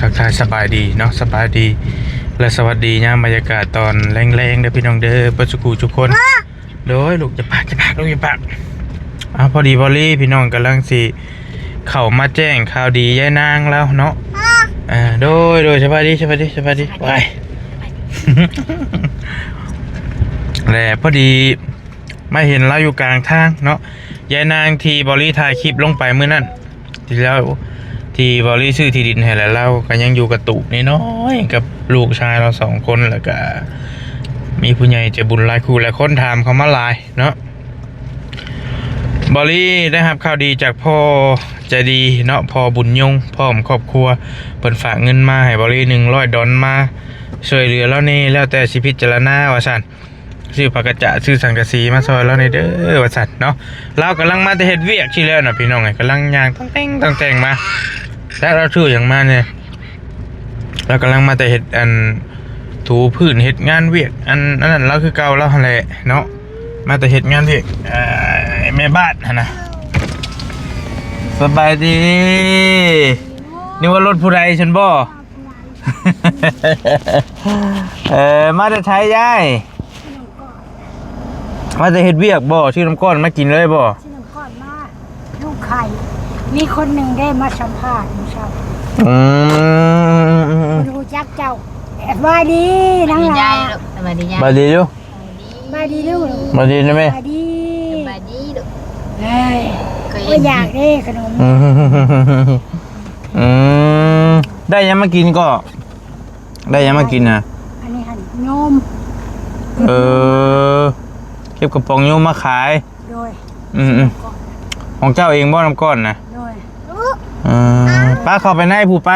ທັກທາຍສະບາຍດີເນາະ ສະບາຍດີ ແລະ ສະຫວັດດີຍາມບັນຍາກາດຕອນແລງໆ ເດີພີ່ນ້ອງເດີ ເບິດສູ່ຜູ້ສູ່ຄົນ. ໂດຍ ລູກ ຢ່າປາກ ຢ່າປາກ ລູກ ຢ່າປາກ. ອ້າວ ພໍດີ ພໍດີ ພີ່ນ້ອງກຳລັງຊິເຂົ້າມາແຈ້ງຂ່າວດີຍາຍນາງລາວເນາະ. ອ່າ ໂດຍ ໂດຍ ສະບາຍດີ ສະບາຍດີ ສະບາຍດີ. ໄປ ແລະ ພໍດີມາເຫັນລາວຢູ່ກາງທາງເນາະ ຍາຍນາງທີ່ບໍລີຖ່າຍຄລິບລົງໄປມື້ນັ້ນ ທີ່ລາວ ທີ່ບໍລີຊື້ທີ່ດິນໃຫ້ ແລະ ລາວກໍຍັງຢູ່ກະຕູນ້ອຍໆ ກັບລູກຊາຍລາວສອງຄົນ ແລ້ວກະມີຜູ້ໃຫຍ່ໃຈບຸນຫຼາຍຄູ່ຫຼາຍຄົນຖາມເຂົ້າມາຫຼາຍເນາະ. ບໍລີໄດ້ຮັບຂ່າວດີຈາກພໍ່ໃຈດີເນາະ ພໍ່ບຸນຍົງ ພ້ອມຄອບຄົວ ເພິ່ນຝາກເງິນມາໃຫ້ບໍລີ ໜຶ່ງຮ້ອຍດອນ ມາຊ່ວຍເຫຼືອລາວແດ່ ແລ້ວແຕ່ຊິພິຈາລະນາວ່າຊັ້ນ. ຊື້ຜ້າກະຈະ ຊື້ສັງກະສີມາຊ່ອຍລາວແດ່ເດີ ວ່າຊັ້ນເນາະ. ລາວກຳລັງມາແຕ່ເຮັດວຽກຊີ້ແລ້ວນະ ພີ່ນ້ອງເອີຍ ກຳລັງຍ່າງຕ້ອງແຕ່ງຕ້ອງແຕ່ງມາ. ແລ້ວລາວຖືຫຍັງມາແດ່? ລາວກຳລັງມາແຕ່ເຮັດ ອັນ ຖູພື້ນ ເຮັດງານວຽກ ອັນ ອັນນັ້ນລາວຄືເກົ່າລາວຫັ້ນແຫຼະເນາະ ມາແຕ່ເຮັດງານວຽກ ເອີ ແມ່ບ້ານຫັ້ນນະ. ສະບາຍດີ. ນຶກວ່າລົດຜູ້ໃດຊັ້ນບໍ? ເອີ ມາແຕ່ໃສຍາຍ? ມາແຕ່ເຮັດວຽກບໍ? ຊື້ນ້ຳກ້ອນມາກິນເລີຍບໍ? ຊື້ນ້ຳກ້ອນມາ ລູກໄຂ່ ມີຄົນໜຶ່ງໄດ້ມາສຳພາດມື້ເຊົ້າ. ອືມ ເພິ່ນຮູ້ຈັກເຈົ້າ. ສະບາຍດີນາງຫຼ້າ. ສະບາຍດີຍາຍ. ສະບາຍດີຢູ່. ສະບາຍດີລູກ. ສະບາຍດີນະແມ່. ສະບາຍດີ. ສະບາຍດີລູກ. ເອີຍ ໂອ້ຍ ຢາກເດ້ຂະໜົມ. ອືມ ອືມ ໄດ້ຫຍັງມາກິນກໍ? ໄດ້ຫຍັງມາກິນນະ? ອັນນີ້ຫັ້ນ ໂຍມ. ເອີ ເກັບກະປ໋ອງໂຍມມາຂາຍ. ໂດຍ. ອືມໆ ຂອງເຈົ້າເອງບໍ່ ນ້ຳກ້ອນນະ? ໂດຍ. ເອີ ໄປເຂົ້າໄປໃນພຸ້ນໄປ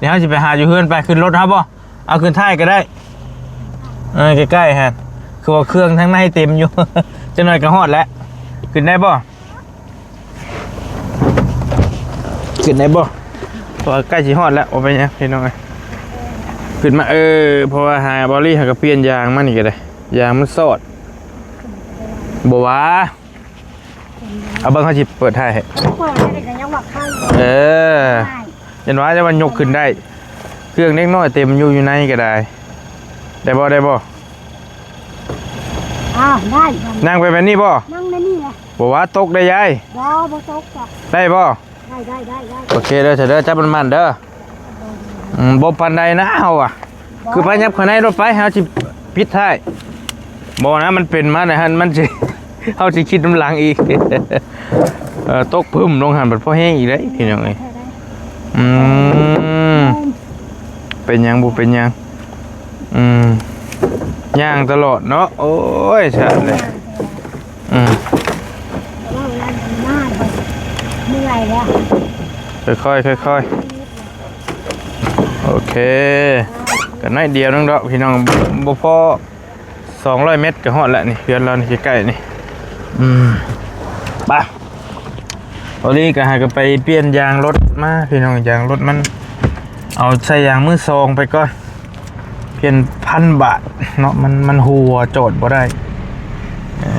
ດຽວເຮົາຊິໄປຫາຢູ່ເຮືອນ. ໄປ ຂຶ້ນລົດເຮົາບໍ່? ເອົາຂຶ້ນທ້າຍກໍໄດ້. ເອີ ໃກ້ໆຫັ້ນ ຄືວ່າເຄື່ອງທາງໃນເຕັມຢູ່ ຈັກໜ້ອຍກໍຮອດແລ້ວ. ຂຶ້ນໄດ້ບໍ່? ຂຶ້ນໄດ້ບໍ່? ເພາະວ່າໃກ້ຊິຮອດແລ້ວ. ບໍ່ເປັນຫຍັງພີ່ນ້ອງເອີຍ ຂຶ້ນມາ. ເອີ ເພາະວ່າຫາ ເບົາລີຫາກະປ່ຽນຢາງມານີ້ກໍໄດ້ ຢາງມັນສອດ. ບໍ່ວ່າ ເອົາເບິ່ງ ເຮົາຊິເປີດທ້າຍໃຫ້. ເປີດໄດ້ກໍຍັງວ່າໄຄ. ເອີ ຍັນວ່າຈະວ່າຍົກຂຶ້ນໄດ້ ເຄື່ອງເດັກນ້ອຍເຕັມຢູ່ ຢູ່ໃນກໍໄດ້. ໄດ້ບໍ່? ໄດ້ບໍ່? ອ້າວ ໄດ້. ນັ່ງໄປແບບນີ້ບໍ່? ນັ່ງແບບນີ້ແຫຼະ. ບໍ່ວ່າຕົກໄດ້ຍາຍ. ບໍ່ ບໍ່ຕົກດອກ. ໄດ້ບໍ່? ໄດ້ ໄດ້ ໄດ້ ໄດ້. ໂອເຄເດີ ເດີ ຈັບມັນໆເດີ. ອືມ ບໍ່ປານໃດນະເຮົາວ່າ. ຄືໄປຫຍັບເຂົ້າໃນລົດໄຟ ເຮົາຊິປິດທ້າຍ. ບໍ່ນະ ມັນເປັນມາໃນຫັ້ນ ມັນຊິ ເຮົາຊິຄິດນຳຫຼັງອີກ. ເອີ ຕົກປຶ້ມລົງຫັ້ນ ບັດພໍແຮງອີກເດ້ ພີ່ນ້ອງເອີຍ. ອືມ ເປັນຫຍັງ ບໍ່ເປັນຫຍັງ. ອືມ ຍ່າງຕະຫຼອດເນາະ. ໂອ້ຍ ສາດເລີຍ. ອືມ ເມື່ອຍແລ້ວ. ຄ່ອຍໆ ຄ່ອຍໆ. ໂອເຄ ກໍໜ້ອຍດຽວໜຶ່ງດອກພີ່ນ້ອງ ບໍ່ພໍສອງຮ້ອຍແມັດກໍຮອດແລ້ວນີ້ ເຮືອນລາວນີ້ໃກ້ໆນີ້. ອືມ ໄປ ໂອລີກໍຫາກໍໄປປ່ຽນຢາງລົດມາພີ່ນ້ອງ ຢາງລົດມັນ ເອົາໃສ່ຢາງມືສອງໄປກ່ອນ. ປ່ຽນພັນບາດເນາະ ມັນ ມັນຮົ່ວ ຈອດບໍ່ໄດ້. ເອີ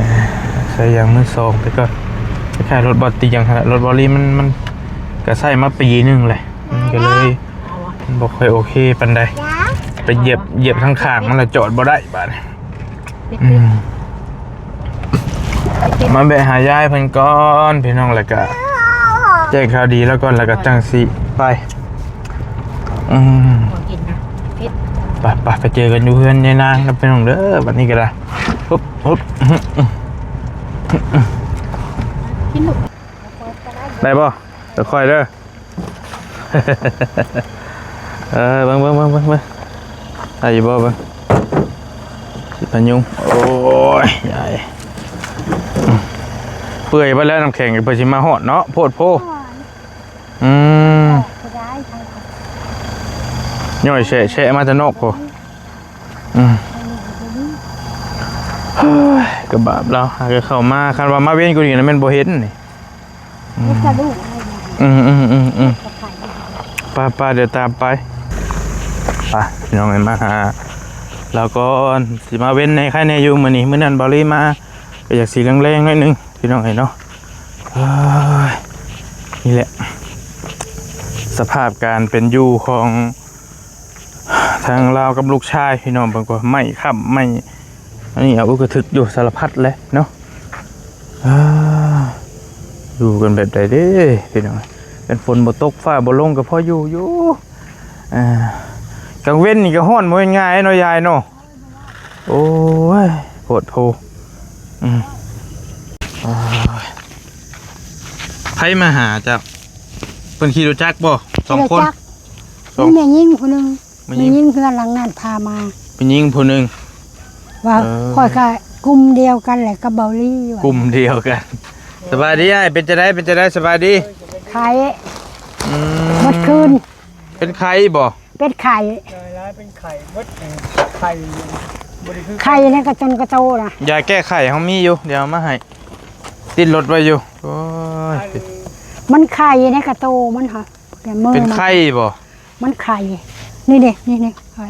ໃສ່ຢາງມືສອງໄປກ່ອນ. ຄ້າຍໆລົດບໍ່ຕຽງຫັ້ນແຫຼະ ລົດບໍ່ລີມັນ ມັນກໍໃຊ້ມາປີໜຶ່ງແຫຼະ ມັນກໍເລີຍ ມັນບໍ່ຄ່ອຍໂອເຄປານໃດ. ໄປຢຽບ ຢຽບທາງຂ້າງມັນລະຈອດບໍ່ໄດ້ບາດນີ້. ອືມ ມາແວະຫາຍາຍເພິ່ນກ່ອນພີ່ນ້ອງ ແລ້ວກະແຈ້ງຂ່າວດີລາວກ່ອນ ແລ້ວກະຈັ່ງຊິໄປ. ອືມ ບໍ່ກິນນະ ເຜັດ. ໄປໆ ໄປເຈີກັນຢູ່ເຮືອນຍາຍນາງນະພີ່ນ້ອງເດີ ບັດນີ້ກໍໄດ້. ຫຶບ ຫຶບ ກິນລູກ ໄດ້ບໍ່? ຄ່ອຍໆເດີ. ເອີ ເບິ່ງ ເບິ່ງ ເບິ່ງ ເບິ່ງ ເບິ່ງ ໄດ້ຢູ່ບໍ່? ເບິ່ງ ຊິພະຍຸງ. ໂອ້ຍ ຍາຍ ເປື່ອຍໄປແລ້ວ ນ້ຳແຂງເພິ່ນຊິມາຮອດເນາະ ໂພດໂພ. ອືມ ຍ່ອຍແຊະໆມາແຕ່ນອກພຸ້ນ. ອືມ ເຮີ້ຍ ກະບາບລາວ ຫາກະເຂົ້າມາ ຄັນວ່າມາເວັນກວ່ານີ້ນະ ແມ່ນບໍ່ເຫັນນີ້. ອືມ ອືມ ອືມ ອືມ ອືມ ໄປໆ ດຽວຕາມໄປ. ໄປ ພີ່ນ້ອງເອີຍ ມາຫາລາວກ່ອນ ຊິມາເວັນໃນໄຄແນ່ຢູ່ມື້ນີ້. ມື້ນັ້ນເບົາລີມາ ກໍຢາກຊິແລງໆໜ້ອຍໜຶ່ງ ພີ່ນ້ອງເອີຍເນາະ. ເອີຍ ນີ້ແຫຼະ ສະພາບການເປັນຢູ່ຂອງທາງລາວກັບລູກຊາຍ ພີ່ນ້ອງເບິ່ງກ່ອນ ໄມ້ຄ້ຳໄມ້ ອັນນີ້ ອາ ອຸກກະທຶກຢູ່ສາລະພັດແຫຼະເນາະ. ອ່າ ຢູ່ກັນແບບໃດເດ້ພີ່ນ້ອງ? ຄັນຝົນບໍ່ຕົກຟ້າບໍ່ລົງກໍພໍຢູ່ຢູ່. ອ່າ ກາງເວັນນີ້ກໍຮ້ອນ ບໍ່ແມ່ນງ່າຍເນາະຍາຍເນາະ. ໂອ້ຍ ໂພດໂພ. ອືມ ໂອ້ຍ ໃຜມາຫາເຈົ້າ? ເພິ່ນຂີ່ລົດຈັກບໍ່? ສອງຄົນ ຂີ່ລົດຈັກ ສອງ ມີແມ່ຍິງຜູ້ໜຶ່ງ ແມ່ຍິງ ແມ່ຍິງເຮືອນຫຼັງນັ້ນພາມາ ແມ່ຍິງຜູ້ໜຶ່ງ ວ່າ ເອີ ຂ້ອຍກໍກຸ່ມດຽວກັນແຫຼະກັບເບົາລີວ່າ ກຸ່ມດຽວກັນ. ສະບາຍດີອ້າຍ ເປັນຈັ່ງໃດ ເປັນຈັ່ງໃດ ສະບາຍດີ? ໄຂ້ ອືມ ໝົດຄືນ ເປັນໄຂ້ບໍ່? ເປັນໄຂ້ ຫຼາຍໆ ເປັນໄຂ້ໝົດ ໄຂ້ ບໍ່ໄດ້ຄື ໄຂ້ໃນກະຕົນກະໂຕນະ ຢາແກ້ໄຂ້ເຮົາມີຢູ່ ດຽວເອົາມາໃຫ້ ຕິດລົດໄວ້ຢູ່. ໂອ້ຍ ມັນໄຂ້ໃນກະໂຕມັນຫະ ເປັນໄຂ້ບໍ່? ມັນໄຂ້ ນີ້ເດ້ ນີ້ໆ ໄຂ້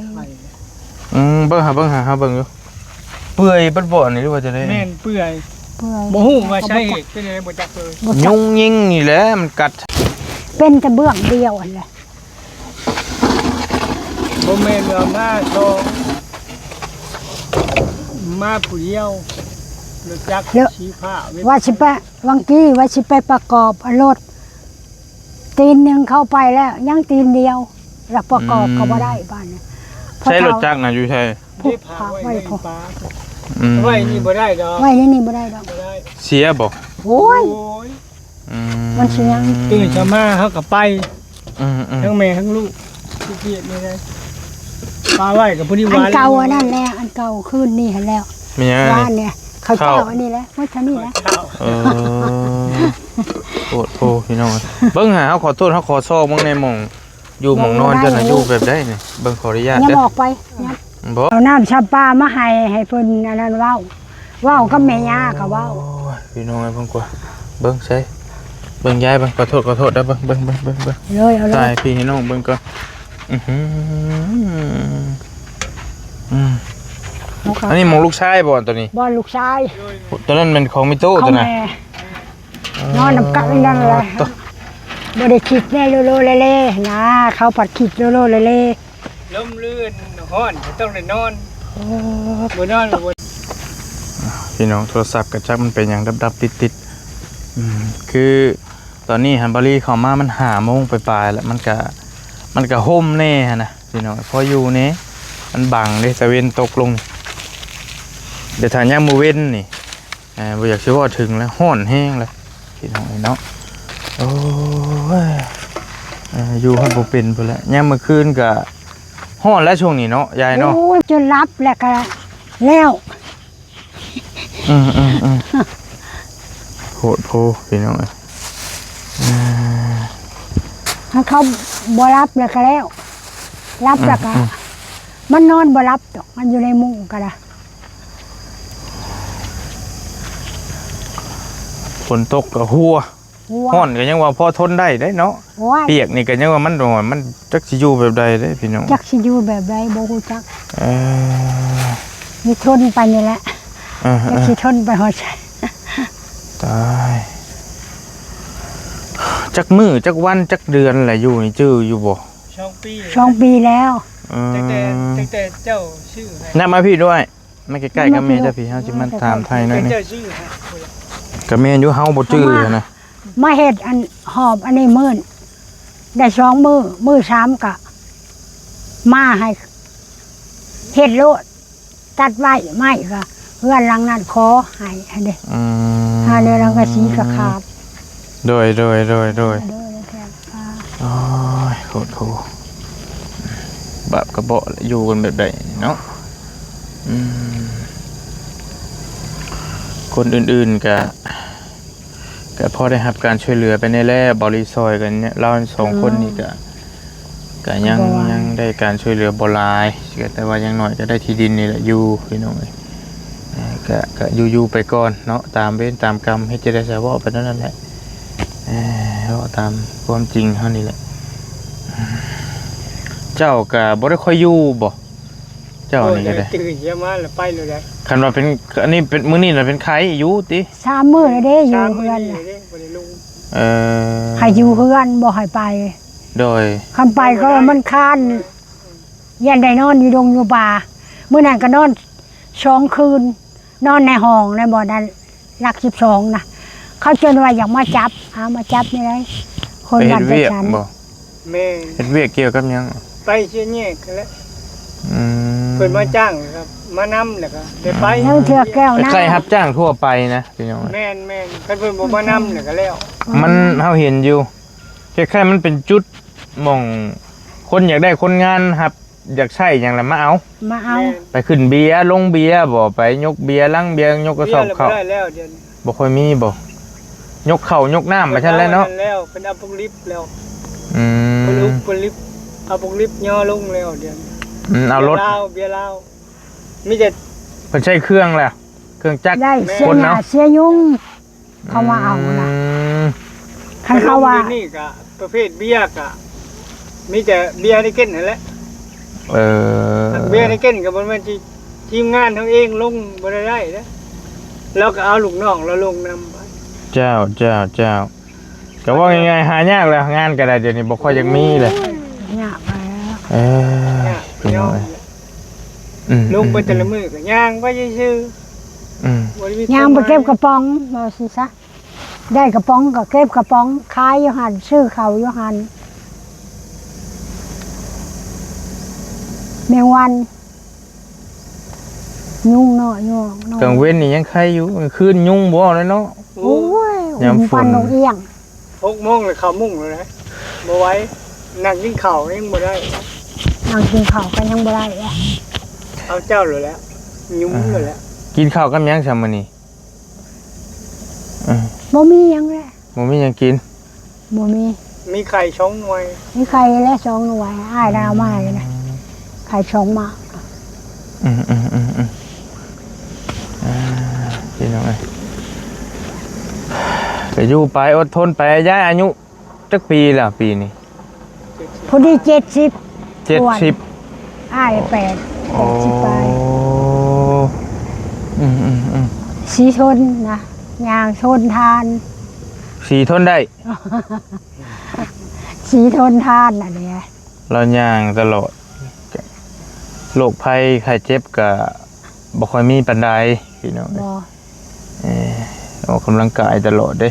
ອືມ ເບິ່ງຫາ ເບິ່ງຫາ ເຮົາເບິ່ງຢູ່ ເປື່ອຍເບິດບໍ່ນີ້ ຫຼືວ່າຈັ່ງໃດ? ແມ່ນເປື່ອຍ ເປື່ອຍ ບໍ່ຮູ້ວ່າສາເຫດເປັນຈັ່ງໃດ ບໍ່ຈັກເລີຍ ຍຸງຍິງນີ້ແຫຼະມັນກັດ ເປັນແຕ່ເບື້ອງດຽວຫັ້ນແຫຼະ. ບໍ່ແມ່ນວ່າມາສອງ ມາຜູ້ດຽວ ລົດຈັກ ແລ້ວ ສີຟ້າ ວ່າຊິໄປ ຫວ່າງກີ້ວ່າຊິໄປປະກອບເອົາລົດ ຕີນໜຶ່ງເຂົ້າໄປແລ້ວ ຍັງຕີນດຽວ ແລ້ວປະກອບກໍບໍ່ໄດ້ ອືມ ບາດນີ້. ໃຊ້ລົດຈັກນະຢູ່ໃສ? ພຸ້ນ ເກັບຝາກໄວ້ໃນປ່າ ອືມ ໄວ້ນີ້ບໍ່ໄດ້ດອກ ໄວ້ໃນນີ້ບໍ່ໄດ້ດອກ ບໍ່ໄດ້ ເສຍບໍ່? ໂອ້ຍ ໂອ້ຍ ອືມ ມັນຊິຍັງ ຕື່ນເຊົ້າມາເຮົາກໍໄປ ອືມໆ ທັງແມ່ທັງລູກ ຂີ້ກຽດນີ້ເດ້ ປາໄວ້ກັບຜູ້ນີ້ ອັນເກົ່າອັນນັ້ນແຫຼະ ອັນເກົ່າຄືນນີ້ຫັ້ນແຫຼະ ແມ່ນຫຍັງອັນນີ້? ວານນີ້ ເຂົ້າເຈົ້າ ເຂົ້າ ອັນນີ້ແຫຼະ ໝົດເທົ່ານີ້ແຫຼະ ເຂົ້າ ເອີ ໂອ້ໂຫ ພີ່ນ້ອງ ເບິ່ງຫາ ເຮົາຂໍໂທດ ເຮົາຂໍຊອກເບິ່ງແດ່ ໝ່ອງຢູ່ໝ່ອງນອນເຈົ້ານະ ບໍ່ໄດ້ ຢູ່ແບບໃດນີ້ ເບິ່ງ ຂໍອະນຸຍາດ ຍັບ ເດີ ອອກໄປ ຍັບ ບໍ່ ເອົານ້ຳຊຳປາມາໃຫ້ ໃຫ້ເພິ່ນອັນນັ້ນເວົ້າ ເວົ້າກັບແມ່ຍ່າກໍເວົ້າ ໂອ້ຍ ພີ່ນ້ອງເອີຍ ເບິ່ງກວ່າ ເບິ່ງໃສ ເບິ່ງຍາຍ ເບິ່ງ ຂໍໂທດ ຂໍໂທດເດີ ເບິ່ງ ເບິ່ງ ເບິ່ງ ເບິ່ງ ເບິ່ງ ເລີຍ ເອົາເລີຍ ຕາຍ ພີ່ນ້ອງ ເບິ່ງກ່ອນ ອືຫື ອືມ ອືມ ເອົາ ອັນນີ້ໝ່ອງລູກຊາຍບໍ່ ຕົວນີ້? ບໍ່ ລູກຊາຍ ຕົວນັ້ນແມ່ນຂອງມີໂຕ ຂອງ ຕົວນັ້ນ ແມ່ ນອນນຳກັນນັ້ນແຫຼະ ໂອ້ ບໍ່ໄດ້ຄິດແນ່ ໂລໂລເລເລນະ ເຂົາພັດຄິດໂລໂລເລເລ ລົມລື່ນຮ້ອນ ຕ້ອງໄດ້ນອນ ໂອ້ ບໍ່ນອນກໍບໍ່ ພີ່ນ້ອງ ໂທລະສັບກໍຈັກມັນເປັນຫຍັງດັບໆຕິດໆ ອືມ ຄືຕອນນີ້ຫັ້ນ ບາລີເຂົ້າມາມັນຫ້າໂມງປາຍໆແລ້ວ ມັນກະ ມັນກະຮົ່ມແດ່ຫັ້ນນະ ພີ່ນ້ອງ ພໍຢູ່ແດ່ ມັນບັງເດ້ ຕາເວັນຕົກລົງ ດຽວຖ້າຍາມມື້ເວັນນີ້ ອ່າ ບໍ່ຢາກຊິເວົ້າເຖິງແລ້ວ ຮ້ອນແຮງແລ້ວ ພີ່ນ້ອງເອີຍເນາະ ໂອ້ຍ ເອີ ຢູ່ຮອດບໍ່ເປັນພຸ້ນແຫຼະ ຍາມມື້ຄືນກະຮ້ອນແລ້ວຊ່ວງນີ້ເນາະ ຍາຍເນາະ ໂອ້ຍ ຈົນຫຼັບແລ້ວກະແລ້ວ ອືມໆໆ ໂພດໂພ ພີ່ນ້ອງເອີຍ ເອີ ຖ້າເຂົາບໍ່ຫຼັບແລ້ວກະແລ້ວ ຫຼັບແລ້ວກະ ອືມໆ ມັນນອນບໍ່ຫຼັບດອກ ມັນຢູ່ໃນມຸ້ງກະໄດ້ ຝົນຕົກກໍຫົວ ຫົວ ຮ້ອນກໍຍັງວ່າພໍທົນໄດ້ເດ້ເນາະ ໂອ້ຍ ປຽກນີ້ກໍຍັງວ່າມັນ ມັນຈັກຊິຢູ່ແບບໃດເດ້ພີ່ນ້ອງ ຈັກຊິຢູ່ແບບໃດບໍ່ຮູ້ຈັກ ເອີ ມີທົນໄປນີ້ແຫຼະ ເອີ ຈັກຊິ ເອີ ທົນໄປຮອດໃສ ຕາຍ ຈັກມື້ຈັກວັນຈັກເດືອນແຫຼະຢູ່ນີ້ ຈື່ຢູ່ບໍ່? ສອງປີ ສອງປີແລ້ວ ເອີ ຕັ້ງແຕ່ ຕັ້ງແຕ່ເຈົ້າຊື້ໃຫ້ ນັບມາພີ້ດ້ວຍ ມາໃກ້ໆກັບແມ່ເຈົ້າພີ້ ເຮົາຊິມາຖາມໄຖ່ໜ້ອຍໜຶ່ງ ເຈົ້າຊື້ໃຫ້ ກໍແມ່ນຢູ່ ເຮົາບໍ່ຈື່ຫັ້ນນະ ມາເຮັດອັນຫອບອັນນີ້ມື້ໄດ້ສອງມື້ ມື້ສາມກະມາໃຫ້ເຮັດໂລດ ຕັດໄວ້ ໄມ້ກະເຮືອນຫຼັງນັ້ນຂໍໃຫ້ຫັ້ນເດ້ ອືມ ຫາແນວຫຼັງກະສີກະຂາດ ໂດຍ ໂດຍ ໂດຍ ໂດຍ ໂດຍ ໂອ້ຍ ໂຄດໂພ ບາບກະເບາະ ຢູ່ກັນແບບໃດເນາະ ອືມ ຄົນອື່ນໆກະ ກະພໍໄດ້ຮັບການຊ່ວຍເຫຼືອໄປແດ່ແລ້ວ ເບົາລີຊອຍກັນເນຍ ລາວສອງຄົນນີ້ກະ ກະຍັງ ບໍ່ຫຼາຍ ຍັງໄດ້ການຊ່ວຍເຫຼືອບໍ່ຫຼາຍ ແຕ່ວ່າຢ່າງໜ້ອຍກະໄດ້ທີ່ດິນນີ້ແຫຼະຢູ່ ພີ່ນ້ອງເອີຍ ເອີ ກະ ກະຢູ່ໆໄປກ່ອນເນາະ ຕາມເວນຕາມກຳ ເຮັດຈັ່ງໃດຊະ ເວົ້າໄປແນວນັ້ນແຫຼະ ເອີ ເວົ້າຕາມຄວາມຈິງເຮົານີ້ແຫຼະ ເຈົ້າກະບໍ່ໄດ້ຄ່ອຍຢູ່ບໍ່? ເຈົ້ານີ້ກໍໄດ້ ຕື່ນເຊົ້າມາແລ້ວໄປໂລດໄດ໋ ຄັນວ່າເປັນ ອັນນີ້ເປັນ ມື້ນີ້ນະເປັນໄຂ້ຢູ່ຕິ ສາມມື້ແລ້ວເດ້ ຢູ່ເຮືອນ ສາມມື້ນີ້ເດ້ ບໍ່ໄດ້ລົງ ເອີ ໃຫ້ຢູ່ເຮືອນ ບໍ່ໃຫ້ໄປ ໂດຍ ຄັນໄປກໍມັນຄ້ານ ຢ້ານໄດ້ນອນຢູ່ດົງຢູ່ປ່າ. ມື້ນັ້ນກໍນອນສອງຄືນ ນອນໃນຫ້ອງໃນບ່ອນນັ້ນ ຫຼັກສິບສອງນະ. ເຂົາຈົນວ່າຢາກມາຈັບ ຫາມາຈັບນີ້ໄດ໋ ຄົນບ້ານຈັດສັນ. ແມ່ນ ເຮັດວຽກກ່ຽວກັບຫຍັງ? ໄປເສຍແຍກຫັ້ນແຫຼະ. ອືມ ເພິ່ນມາຈ້າງ ແລ້ວກໍມານຳ ແລ້ວກໍໄດ້ໄປ. ລາງເທື່ອແກ້ວນະ ໄປຮັບຈ້າງທົ່ວໄປນະ ພີ່ນ້ອງ. ແມ່ນໆ ຄັນເພິ່ນບໍ່ມານຳ ແລ້ວກໍແລ້ວ. ມັນ ເຮົາເຫັນຢູ່ ຄ້າຍໆ ມັນເປັນຈຸດໝ່ອງຄົນຢາກໄດ້ຄົນງານ ຮັບຢາກໃຊ້ຫຍັງລະມາເອົາ ມາເອົາ. ແມ່ນ ໄປຂຶ້ນເບຍ ລົງເບຍບໍ ໄປຍົກເບຍ ລັງເບຍ ຍົກກະສອບເຂົ້າ. ເບຍລະບໍ່ໄດ້ແລ້ວດຽວນີ້ ບໍ່ຄ່ອຍມີບໍ? ຍົກເຂົ້າຍົກນ້ຳໄປຊັ້ນແຫຼະເນາະ. ເພິ່ນເອົາພວກລິບແລ້ວ. ອືມ ເພິ່ນອຸບ ເພິ່ນລິບ ເອົາພວກລິບຍໍລົງແລ້ວດຽວນີ້. ອືມ ເອົາລົດ ເບຍລາວ ເບຍລາວ ມີແຕ່ ເພິ່ນໃຊ້ເຄື່ອງແຫຼະ ເຄື່ອງຈັກ ໄດ້ເສຍຫຍ້າເສຍຍຸງ ເຂົາມາເອົານະ. ອືມ ຄັນເຂົາວ່າ ດຽວນີ້ກະປະເພດເບຍກະມີແຕ່ເບຍໄຮເກັນຫັ້ນແຫຼະ. ເອີ ເບຍໄຮເກັນກໍບໍ່ແມ່ນທີ່ທີມງານເຮົາເອງລົງ ບໍ່ໄດ້ໄດ້ເດ້ ລາວກໍເອົາລູກນ້ອງລາວລົງນຳ. ເຈົ້າ ເຈົ້າ ເຈົ້າ ກໍເວົ້າງ່າຍໆ ຫາຍາກແລ້ວ ງານກໍໄດ້ ດຽວນີ້ບໍ່ຄ່ອຍຢາກມີແລ້ວ. ໂອ້ຍ ຍາກແລ້ວ. ເອີ ຍາກ ພີ່ນ້ອງເອີຍ ຍອມແຫຼະ. ອືມ ລົງໄປແຕ່ລະມື້ກໍຍ່າງໄປຊື່ໆ. ອືມ ບໍ່ໄດ້ມີ ຍ່າງໄປເກັບກະປ໋ອງ ເວົ້າຊີ້ຊະ ໄດ້ກະປ໋ອງກໍເກັບກະປ໋ອງ ຂາຍຢູ່ຫັ້ນ ຊື້ເຂົ້າຢູ່ຫັ້ນ. ແມງວັນ ຍຸງເນາະ ຍຸງເນາະ. ກາງເວັນນີ້ຍັງໄຄຢູ່ ກາງຄືນຍຸງບໍ່ແລ້ວເນາະ. ໂອ້ຍ ຍາມຝົນ ນກເອງ ຫົກໂມງແລ້ວເຂົ້າມຸ້ງແລ້ວນະ ບໍ່ໄຫວ ນັ່ງກິນເຂົ້າຍັງບໍ່ໄດ້ ນັ່ງກິນເຂົ້າກໍຍັງບໍ່ໄດ້. ເອົາເຈົ້າໂລດແຫຼະ ຍຸງໂລດແຫຼະ. ກິນເຂົ້າກັບຫຍັງຊະມື້ນີ້? ເອີ ບໍ່ມີຫຍັງແຫຼະ ບໍ່ມີຫຍັງກິນ. ບໍ່ມີ ມີໄຂ່ສອງໜ່ວຍ ມີໄຂ່ແລະສອງໜ່ວຍ ອ້າຍລາວມານີ້ນະ. ອືມ ໄຂ່ສອງໝາກ. ອືມໆໆໆ ອ່າ ພີ່ນ້ອງເອີຍ ກໍຢູ່ໄປ ອົດທົນໄປ. ຍາຍອາຍຸຈັກປີແລ້ວປີນີ້? ພໍດີເຈັດສິບ ເຈັດສິບ ອ້າຍແປດ ໂອ້ ເຈັດສິບປາຍ. ອືມໆໆ ສີທົນນະ ຍ່າງທົນທານ ສີທົນໄດ້ ສີທົນທານອັນນີ້ ລາວຍ່າງຕະຫຼອດ ໂລກໄພໄຂ້ເຈັບກະບໍ່ຄ່ອຍມີປານໃດ ພີ່ນ້ອງເອີຍ. ບໍ່ ເອີ ອອກກຳລັງກາຍຕະຫຼອດເດ້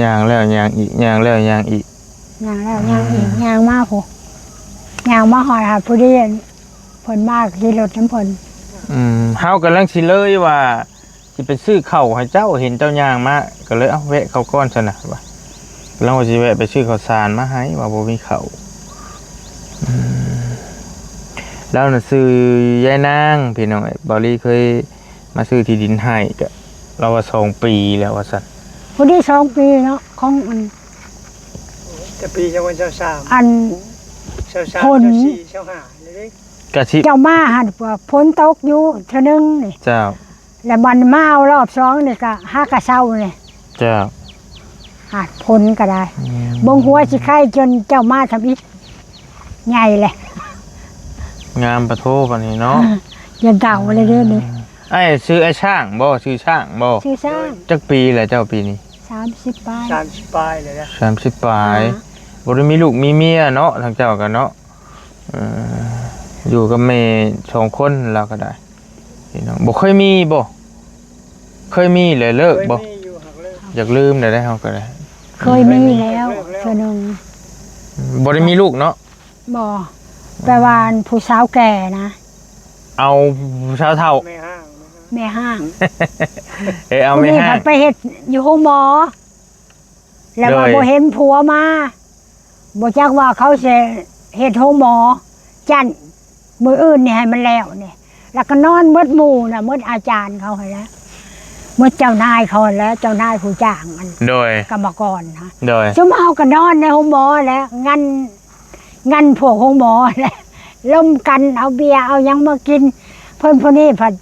ຍ່າງແລ້ວຍ່າງອີກ ຍ່າງແລ້ວຍ່າງອີກ ຍ່າງແລ້ວຍ່າງອີກ. ອືມ ຍ່າງມາພຸ້ນ ຍ່າງມາຮອດຫັ້ນ ພໍດີເພິ່ນມາຂີ່ລົດນຳເພິ່ນ. ອືມ ເຮົາກຳລັງຊິເລີຍວ່າ ຊິໄປຊື້ເຂົ້າໃຫ້ເຈົ້າ ເຫັນເຈົ້າຍ່າງມາ ກໍເລີຍ ເອົ້າ ແວະເຂົ້າກ່ອນຊັ້ນນະ ວ່າ ກຳລັງວ່າຊິແວະໄປຊື້ເຂົ້າສານມາໃຫ້ ວ່າບໍ່ມີເຂົ້າ. ອືມ ລາວນະຊື່ຍາຍນາງ ພີ່ນ້ອງເອີຍ ບ່າວລີເຄີຍມາຊື້ທີ່ດິນໃຫ້ ກໍລາວວ່າສອງປີແລ້ວວ່າຊັ້ນ. ພໍດີສອງປີເນາະ ຂອງອັນ ແຕ່ປີສອງພັນຊາວສາມ ອັນ ຊາວສາມ ຊາວສີ່ ຊາວຫ້າ ນີ້ເດ້ ກະຊິ ເຈົ້າມາຫັ້ນ ຝົນຕົກຢູ່ເທື່ອໜຶ່ງນີ້ ເຈົ້າ ແລ້ວບັດມາເອົາລອບສອງນີ້ກະຫາກະເຊົານີ້ ເຈົ້າ ຫາກຝົນກໍໄດ້. ອືມ ເບິ່ງຫົວຊິໄຄຈົນເຈົ້າມາທຳອິດ ໃຫຍ່ແຫຼະ ງາມປະໂທບັດນີ້ເນາະ. ຈະເຖົ້າແລ້ວເດ້ນີ້. ອືມ ອ້າຍຊື່ອ້າຍຊ້າງບໍ່? ຊື່ຊ້າງບໍ່? ຊື່ຊ້າງ. ຈັກປີແລ້ວເຈົ້າປີນີ້? ສາມສິບປາຍ ສາມສິບປາຍແລ້ວນະ ສາມສິບປາຍ. ອ່າ ບໍ່ໄດ້ມີລູກມີເມຍເນາະ ທາງເຈົ້າກໍເນາະ. ເອີ ຢູ່ກັບແມ່ສອງຄົນລາວກໍໄດ້ ພີ່ນ້ອງ. ບໍ່ເຄີຍມີບໍ່? ເຄີຍມີແລ້ວເລີກບໍ່? ເຄີຍມີຢູ່ ຫາກເລີກ. ຢາກລືມແລ້ວເດ້ ເຮົາກໍໄດ້. ເຄີຍມີແລ້ວ ເຄີຍມີແລ້ວ ເທື່ອໜຶ່ງ. ອືມ ບໍ່ໄດ້ມີລູກເນາະ? ບໍ່ ແປວ່າອັນຜູ້ສາວແກ່ນະ ເອົາຜູ້ສາວເຖົ້າ ແມ່ຮ້າງ ແມ່ຮ້າງ. ເອີ ເອົາແມ່ຮ້າງ ຜູ້ນີ້ພັດໄປເຮັດຢູ່ໂຮງໝໍ ແລ້ວວ່າ ໂດຍ ບໍ່ເຫັນຜົວມາ ບໍ່ຈັກວ່າເຂົາຊິເຮັດໂຮງໝໍຈັນ ມື້ອື່ນນີ້ໃຫ້ມັນແລ້ວນີ້ ແລ້ວກໍນອນໝົດໝູ່ນະ ໝົດອາຈານເຂົາຫັ້ນແຫຼະ ໝົດເຈົ້ານາຍເຂົາຫັ້ນແຫຼະ ເຈົ້ານາຍຜູ້ຈ້າງອັນ ໂດຍ ກຳມະກອນນະ ໂດຍ ຊຸມເຮົາກໍນອນໃນໂຮງໝໍແຫຼະ ງັນ ງັນພວກໂຮງໝໍແຫຼະ ລົມກັນເອົາເບຍເອົາຫຍັງມາກິນ ເພິ່ນຜູ້ນີ້ພັດ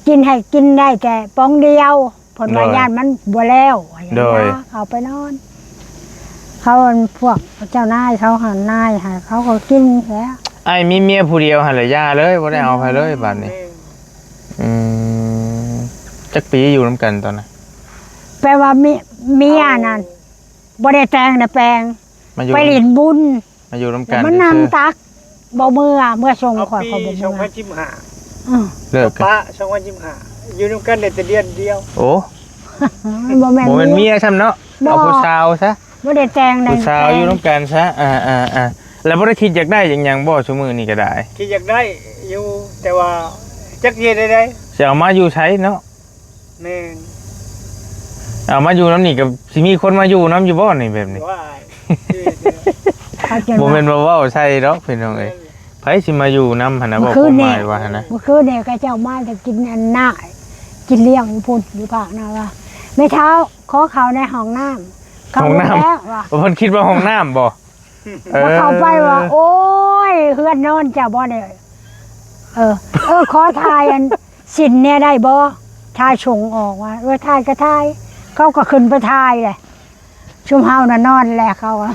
ກິນໃຫ້ກິນໄດ້ແຕ່ປ໋ອງດຽວ ເພິ່ນວ່າ ໂດຍ ຢ້ານມັນບໍ່ແລ້ວ ໂດຍ ເອົາໄປນອນ ເຂົາ ພວກເຈົ້ານາຍເຂົາຫັ້ນ ນາຍໃຫ້ເຂົາກໍກິນແຫຼະ. ອ້າຍມີເມຍຜູ້ດຽວຫັ້ນແຫຼະ ຢ່າເລີຍ ບໍ່ໄດ້ເອົາໃຜເລີຍບາດນີ້. ອືມ ຈັກປີຢູ່ນຳກັນຕອນນັ້ນ? ແປວ່າເມຍ ເມຍນັ້ນ ບໍ່ໄດ້ແຕ່ງນະແປງ ມາຢູ່ ໄປຫຼິ້ນບຸນ ມາຢູ່ນຳກັນ ແລ້ວມັນນຳຕັກ ບໍ່ເມືອ ເມືອສົ່ງຂ້ອຍ ຂ້ອຍບໍ່ເມືອ ເອີ ເລີກກັນ ປະສອງພັນສິບຫ້າ ຢູ່ນຳກັນໄດ້ແຕ່ເດືອນດຽວ ໂອ້ ບໍ່ແມ່ນ ບໍ່ແມ່ນເມຍຊ້ຳເນາະ ບໍ່ ເອົາຜູ້ສາວຊະ ບໍ່ໄດ້ແຕ່ງ ຜູ້ສາວຢູ່ນຳກັນຊະ ອ່າໆໆ ແລ້ວບໍ່ໄດ້ຄິດຢາກໄດ້ຫຍັງບໍ່ ຊຸມື້ນີ້ກໍໄດ້ ຄິດຢາກໄດ້ຢູ່ ແຕ່ວ່າຈັກຊິເຮັດແນວໃດ ຊິເອົາມາຢູ່ໃສເນາະ ແມ່ນ ເອົາມາຢູ່ນຳນີ້ກໍຊິມີຄົນມາຢູ່ນຳຢູ່ບໍ່ນີ້ ແບບນີ້ ວ້າຍ ບໍ່ແມ່ນວ່າເວົ້າໃສ່ດອກພີ່ນ້ອງເອີຍ ໃຜຊິມາຢູ່ນຳຫັ້ນນະ ເວົ້າຄວາມໝາຍວ່າຫັ້ນນະ ເມື່ອຄືນນີ້ເຂົາເຈົ້າມາແຕ່ກິນອັນນາ ກິນລ້ຽງຢູ່ພຸ້ນ ຢູ່ພາກນາວ່າ ແມ່ເຖົ້າ ຂໍເຂົ້າໃນຫ້ອງນ້ຳ ເຂົ້າ ຫ້ອງນ້ຳ ແລ້ວວ່າ ເພິ່ນຄິດວ່າຫ້ອງນ້ຳບໍ່ ເອີ ເຂົ້າໄປວ່າ ໂອ້ຍ ເຮືອນນອນເຈົ້າບໍ່ນີ້ ເອີ ເອີ ຂໍຖ່າຍອັນ ສິ້ນແດ່ໄດ້ບໍ່ ຖ່າຍສົ່ງອອກວ່າ ເອີ ຖ່າຍກໍຖ່າຍ ເຂົາກໍຂຶ້ນໄປຖ່າຍແຫຼະ ຊຸມເຮົານະນອນແຫຼະ ເຂົາວ່າ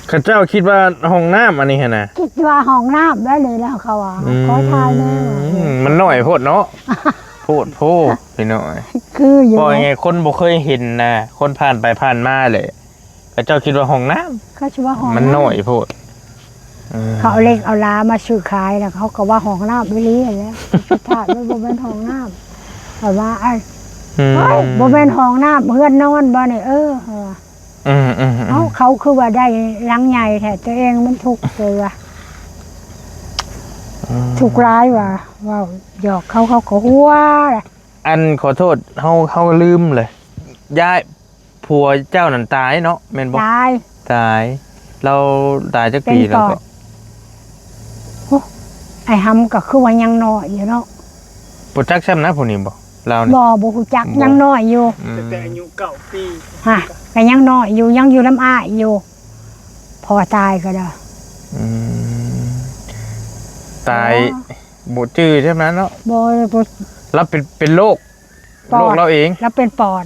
ເຂົາເຈົ້າຄິດວ່າຫ້ອງນ້ຳອັນນີ້ຫັ້ນນະ ຄິດວ່າຫ້ອງນ້ຳແລ້ວນີ້ແລ້ວ ເຂົາວ່າ ອືມ ຂໍຖ່າຍແດ່ ມັນນ້ອຍໂພດເນາະ ໂພດໂພ ພີ່ນ້ອຍ ຄືຢູ່ ເວົ້າງ່າຍໆ ຄົນບໍ່ເຄີຍເຫັນນະ ຄົນຜ່ານໄປຜ່ານມາແຫຼະ ເຂົາເຈົ້າຄິດວ່າຫ້ອງນ້ຳ ເຂົາຊິວ່າຫ້ອງນ້ຳ ມັນນ້ອຍໂພດ ເອີ ເຂົາເອົາເຫຼັກເອົາຫຼາມາຊື້ຂາຍ ແລ້ວເຂົາກໍວ່າຫ້ອງນ້ຳອີ່ຫຼີຫັ້ນແຫຼະ ສຸດທ້າຍມັນບໍ່ແມ່ນຫ້ອງນ້ຳ ເຂົາວ່າ ອືມ ເອີຍ ບໍ່ແມ່ນຫ້ອງນ້ຳ ເຮືອນນອນບໍ່ນີ້ ເອີ ເຂົາວ່າ ອືມໆໆ ເອົ້າ ເຂົາຄືວ່າໄດ້ຫຼັງໃຫຍ່ແທ້ ຕົວເອງມັນທຸກເລີຍວ່າ ອືມ ທຸກຫຼາຍວ່າ ເວົ້າຫຍອກເຂົາ ເຂົາກໍຫົວແຫຼະ ອັນ ຂໍໂທດ ເຮົາ ເຮົາລືມເລີຍ ຍາຍ ຜົວເຈົ້ານັ້ນຕາຍເນາະ ແມ່ນບໍ່? ຕາຍ ຕາຍ ລາວຕາຍຈັກປີແລ້ວ? ໂອ້ ອ້າຍຫຳກໍຄືວ່າຍັງນ້ອຍຢູ່ເນາະ ບໍ່ຈັກຊ້ຳນະຜູ້ນີ້ບໍ່? ລາວນີ້ ບໍ່ ບໍ່ຮູ້ຈັກ ຍັງນ້ອຍຢູ່ ອືມ ຕັ້ງແຕ່ອາຍຸເກົ້າປີ ຮະ ກໍຍັງນ້ອຍຢູ່ ຍັງຢູ່ນຳອ້າຍຢູ່ ພໍ່ຕາຍກໍໄດ້ ອືມ ຕາຍ ບໍ່ຈື່ແບບນັ້ນເນາະ ບໍ່ ບໍ່ ລາວເປັນ ເປັນໂລກ ປອດ ໂລກລາວເອງ ລາວເປັນປອດ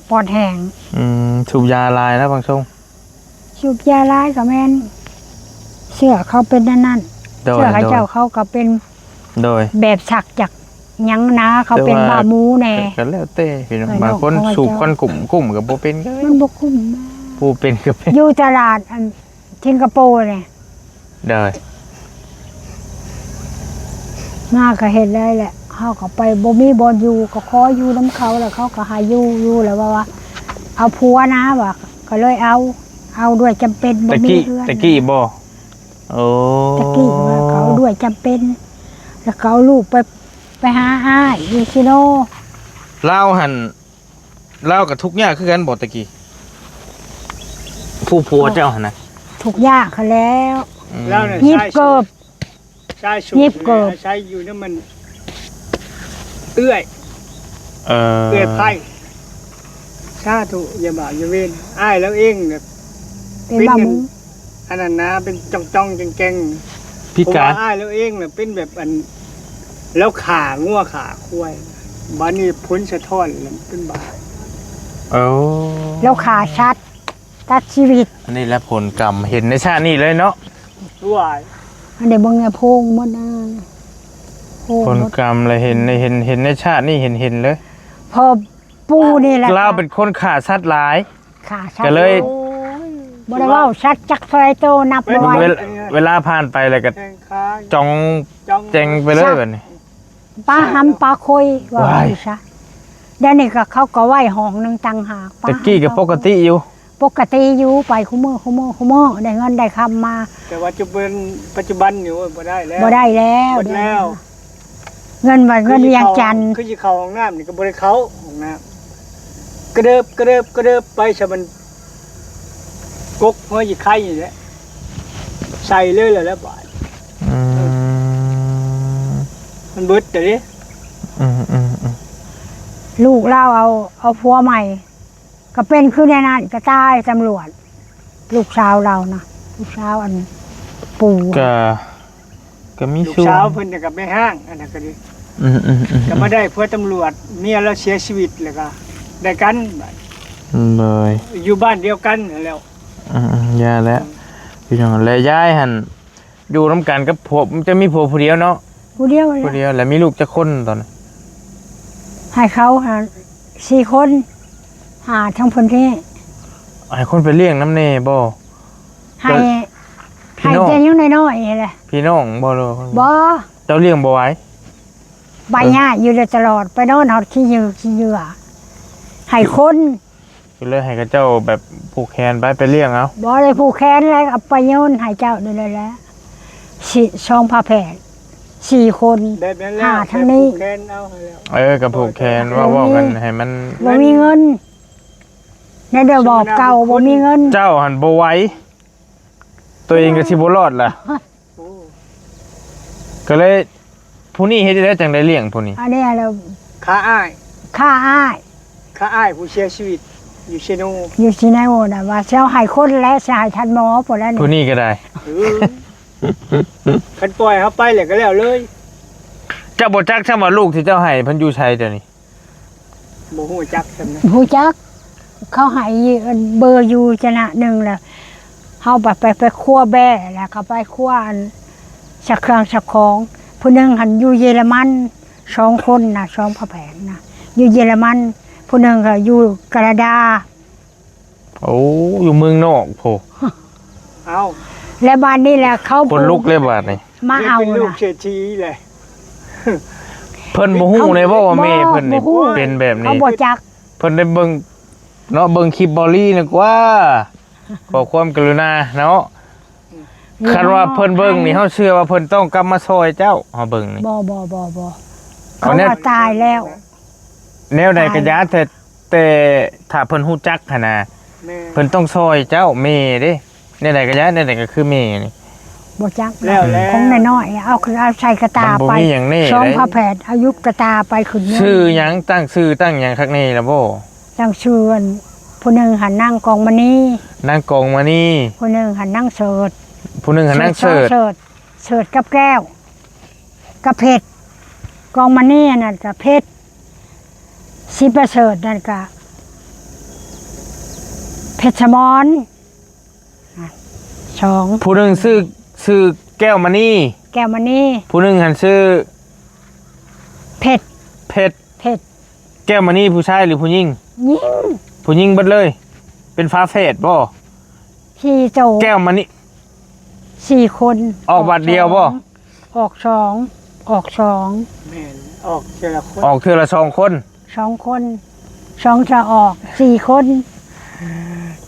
ປອດແຫ້ງ ອືມ ສູບຢາຫຼາຍນະບາງຊ່ວງ ສູບຢາຫຼາຍກໍແມ່ນ ເຊື້ອເຂົາເປັນອັນນັ້ນ ໂດຍ ເຊື້ອເຂົາເຈົ້າ ໂດຍ ເຂົາກໍເປັນ ໂດຍ ແບບສັກຈາກຫຍັງນາ ເຂົາເປັນ ແຕ່ວ່າ ບ້າໝູແດ່ ກໍແລ້ວແຕ່ພີ່ນ້ອງ ເອີ ບາງຄົນສູບຄວັນກຸ້ມ ກຸ້ມກໍບໍ່ເປັນກໍມີ ມັນບໍ່ກຸ້ມ ຜູ້ເປັນກໍເປັນ ຢູ່ຕະຫຼາດອັນ ສິງກະໂປນີ້ ໂດຍ ມາກໍເຮັດໄດ້ແຫຼະ ເຮົາກໍໄປບໍ່ມີບ່ອນຢູ່ ກໍຂໍຢູ່ນຳເຂົາ ແລ້ວເຂົາກໍໃຫ້ຢູ່ ຢູ່ແລ້ວວ່າ ວ່າເອົາຜົວນະວ່າ ກໍເລີຍເອົາ ເອົາດ້ວຍຈຳເປັນ ບໍ່ມີເຮືອນ ແຕ່ກີ້ບໍ່? ໂອ້ ແຕ່ກີ້ວ່າເຂົາດ້ວຍຈຳເປັນ ແລ້ວກໍເອົາລູກໄປ ໄປຫາອ້າຍຢູ່ຊີໂນ ລາວຫັ້ນ ລາວກໍທຸກຍາກຄືກັນບໍ່ແຕ່ກີ້ ຜູ້ຜົວເຈົ້າຫັ້ນນະ? ທຸກຍາກຫັ້ນແລ້ວ ອືມ ລາວນີ້ ຍິບເກີບ ຊາຍສູງ ຍິບເກີບ ອາໄສຢູ່ນຳມັນ ເອື້ອຍ ເອີ ເອື້ອຍໄພ ສາທຸ ຢ່າບາບຢ່າເວນ ອ້າຍລາວເອງນະ ເປັນ ເປັນ ບ້າໝູ ອັນ ອັນນັ້ນນະ ເປັນຈ່ອງໆແກ່ງໆ ພິການ ເພາະວ່າອ້າຍລາວເອງນະ ເປັນແບບອັນ ລາວຂ້າງົວຂ້າຄວາຍ ບາດນີ້ຜົນສະທ້ອນແລ້ວເປັນບ້າ ໂອ້ ລາວຂ້າສັດ ຕັດຊີວິດ ອັນນີ້ລະຜົນກຳ ເຫັນໃນຊາດນີ້ເລີຍເນາະ ວ້າຍ ອັນນີ້ເບິ່ງແນ່ໂພງໝົດນະ ໂພງ ຜົນກຳລະເຫັນ ເຫັນ ເຫັນໃນຊາດນີ້ ເຫັນ ເຫັນເລີຍ ພໍປູ່ນີ້ແຫຼະ ລາວເປັນຄົນຂ້າສັດຫຼາຍ ຂ້າສັດ ກໍເລີຍ ໂອ້ຍ ບໍ່ໄດ້ເວົ້າ ສັດຈັກເທົ່າໃດໂຕ ນັບບໍ່ໄຫວ ເວລາ ເວລາຜ່ານໄປແລ້ວກໍ ແຂ່ງຂາ ຈ່ອງ ຈ່ອງ ແຈ່ງໄປເລີຍ ສັດ ບາດນີ້ ປາຫຳປາໂຄຍ ວ່າ ວ່າ ວ່າຊັ້ນຊະ ດຽວນີ້ກໍເຂົາກໍໄວ້ຫ້ອງໜຶ່ງຕ່າງຫາກ ແຕ່ກີ້ກໍປົກກະຕິຢູ່ ປົກກະຕິຢູ່ ໄປຄູ່ມື້ ຄູ່ມື້ ຄູ່ມື້ ໄດ້ເງິນໄດ້ຄຳມາ ແຕ່ວ່າຈຸບັນ ປັດຈຸບັນນີ້ ໂອ້ຍ ບໍ່ໄດ້ແລ້ວ ບໍ່ໄດ້ແລ້ວ ເບິດແລ້ວ ເງິນວ່າເງິນວຽງຈັນ ຄືຊິເຂົ້າຫ້ອງນ້ຳນີ້ກໍບໍ່ໄດ້ເຂົ້າຫ້ອງນ້ຳ ກະເດີບ ກະເດີບ ກະເດີບໄປຊະ ມັນກົກຫົວຂີ້ໄຄນີ້ແຫຼະ ໃສ່ເລີຍແຫຼະບາດ ອືມ ມັນເບິດແລ້ວເດ້ ອືມໆໆ ລູກລາວເອົາ ເອົາຜົວໃໝ່ ກໍເປັນຄືແນວນັ້ນ ກໍຕາຍຕຳຫຼວດ ລູກສາວລາວນະ ລູກສາວອັນປູ່ ກໍ ກໍມີ ລູກສາວເພິ່ນກໍໄປຮ້າງ ອັນນັ້ນກໍດີ ອືມໆໆ ກໍມາໄດ້ຜົວຕຳຫຼວດ ເມຍລາວເສຍຊີວິດ ແລ້ວກໍໄດ້ກັນບາດ ໂດຍ ຢູ່ບ້ານດຽວກັນຫັ້ນແຫຼ້ວ ອືມໆ ຢ່າແຫຼະ ອືມ ພີ່ນ້ອງ ແລະຍາຍຫັ້ນ ຢູ່ນຳກັນກັບຜົວ ຈະມີຜົວຜູ້ດຽວເນາະ ຜູ້ດຽວ ຜູ້ດຽວ ແລ້ວມີລູກຈັກຄົນຕອນນັ້ນ? ໃຫ້ເຂົາຫາ ສີ່ຄົນ ຫາທັງເພິ່ນເດ້ ໃຫ້ຄົນໄປລ້ຽງນຳແດ່ບໍ່? ໃຫ້ ພີ່ນ້ອງ ໃຫ້ແຕ່ຍັງນ້ອຍໆນີ້ແຫຼະ. ພີ່ນ້ອງບໍ່ ຫຼືວ່າ ບໍ່ ເຈົ້າລ້ຽງບໍ່ໄຫວ? ໄປ ເອີ ຍ້າຍຢູ່ແລ້ວຕະຫຼອດ ໄປນອນຮອດຂີ້ເຫຍື້ອ ຂີ້ເຫຍື້ອ ໃຫ້ຄົນ ກໍເລີຍໃຫ້ເຂົາເຈົ້າແບບຜູກແຂນໄປ ໄປລ້ຽງເອົາ. ບໍ່ໄດ້ຜູກແຂນແລ້ວ ເອົາໄປໂຍນໃຫ້ເຈົ້ານີ້ແຫຼະ ຊິ ສອງຝາແຝດ ສີ່ຄົນ ແບບນັ້ນແຫຼະ ຫ້າທາງນີ້ ແບບຜູກແຂນເອົາຫັ້ນແຫຼະ. ເອີ ກໍຜູກແຂນ ເວົ້າ ເວົ້າກັນໃຫ້ມັນ ບໍ່ມີເງິນ ແນວດຽວບອກເກົ່າ ບໍ່ມີເງິນ. ເຈົ້າຫັ້ນບໍ່ໄຫວ ຕົວເອງກໍຊິບໍ່ລອດລະ. ໂອ້ ກໍເລີຍ ຜູ້ນີ້ເຮັດຈັ່ງໃດຈັ່ງໄດ້ລ້ຽງຜູ້ນີ້? ອັນນີ້ລະ ຂ້າອ້າຍ ຂ້າອ້າຍ ຂ້າອ້າຍຜູ້ເສຍຊີວິດຢູ່ເຊໂນ ຢູ່ເຊໂນນະ ວ່າຊິເອົາໃຫ້ຄົນແຫຼະ ຊິໃຫ້ທ່ານໝໍພຸ້ນແຫຼະ ຜູ້ນີ້ກໍໄດ້. ເອີ ຄັນປ່ອຍເຮົາໄປແລ້ວກໍແລ້ວເລີຍ. ເຈົ້າບໍ່ຈັກຊ້ຳວ່າລູກທີ່ເຈົ້າໃຫ້ເພິ່ນຢູ່ໃສດຽວນີ້? ບໍ່ຮູ້ຈັກສ່ຳນັ້ນ ຮູ້ຈັກ ເຂົາໃຫ້ເບີຢູ່ຈະນະໜຶ່ງແລ້ວ ເຮົາໄປ ໄປ ໄປຄົວແບ້ ແລ້ວກໍໄປຄົວອັນ ຊັກເຄື່ອງຊັກຂອງ. ຜູ້ໜຶ່ງຫັ້ນຢູ່ເຢຍລະມັນ ສອງຄົນນະ ສອງຝາແຝດນະ ຢູ່ເຢຍລະມັນ. ຜູ້ໜຶ່ງກໍຢູ່ການາດາ. ໂອ້ ຢູ່ເມືອງນອກພຸ້ນ. ເອົ້າ ແລ້ວບາດນີ້ແຫຼະ ເຂົາ ຂົນລຸກເລີຍບາດນີ້ ມາເອົາ ເປັນລູກເສດຖີແຫຼະ. ເພິ່ນບໍ່ຮູ້ເລີຍບໍ່ວ່າແມ່ເພິ່ນນີ້ ບໍ່ຮູ້ ເປັນແບບນີ້ ເຂົາບໍ່ຈັກ. ເພິ່ນໄດ້ເບິ່ງເນາະ ເບິ່ງຄລິບເບົາລີນະກວ່າ ຂໍຄວາມກະລຸນາເນາະ. ອືມ ຄັນວ່າເພິ່ນເບິ່ງນີ້ ເຮົາເຊື່ອວ່າເພິ່ນຕ້ອງກັບມາຊ່ອຍເຈົ້າ. ເຮົາເບິ່ງນີ້ ບໍ່ ບໍ່ ບໍ່ ບໍ່ ເຂົາວ່າຕາຍແລ້ວ. ແນວໃດກໍຢ່າ ແຕ່ ແຕ່ຖ້າເພິ່ນຮູ້ຈັກຫັ້ນນະ ແມ່ນ ເພິ່ນຕ້ອງຊ່ອຍເຈົ້າ ແມ່ເດ້. ແນວໃດກໍຢ່າ ແນວໃດກໍຄືແມ່ນີ້ ບໍ່ຈັກ ແລ້ວແລ້ວ ຂອງນ້ອຍໆ ເອົາ ເອົາໃສ່ກະຕ່າ ມັນບໍ່ ໄປ ມີຫຍັງແນ່ ສອງເດ້ ຝາແຝດ ເອົາຢູ່ກະຕ່າໄປຂຶ້ນເຮືອນ. ຊື່ຫຍັງ? ຕັ້ງຊື່ຕັ້ງຫຍັງຄັກແນ່ລະບໍ່? ຕັ້ງຊື່ອັນ ຜູ້ໜຶ່ງຫັ້ນນາງກອງມະນີ ນາງກອງມະນີ ຜູ້ໜຶ່ງຫັ້ນນາງເສີດ ຜູ້ໜຶ່ງຫັ້ນນາງເສີດ ເສີດ ເສີດກັບແກ້ວ ກັບເພັດ. ກອງມະນີອັນນັ້ນກະເພັດ ສີປະເສີດນັ້ນກະເພັດສະໝອນ. ສອງ ຜູ້ໜຶ່ງຊື່ ຊື່ແກ້ວມະນີ ແກ້ວມະນີ ຜູ້ໜຶ່ງຫັ້ນຊື່ເພັດ ເພັດ ເພັດ. ແກ້ວມະນີຜູ້ຊາຍຫຼືຜູ້ຍິງ? ຍິງ ຜູ້ຍິງເບິດເລີຍ ເປັນຝາແຝດບໍ່? ສີ່ໂຕ ແກ້ວມະນີ ສີ່ຄົນ ອອກບາດດຽວບໍ່? ອອກສອງ ອອກສອງ ແມ່ນ ອອກເທື່ອລະຄົນ ອອກເທື່ອລະສອງຄົນ ສອງຄົນ ສອງເທື່ອອອກ ສີ່ຄົນ.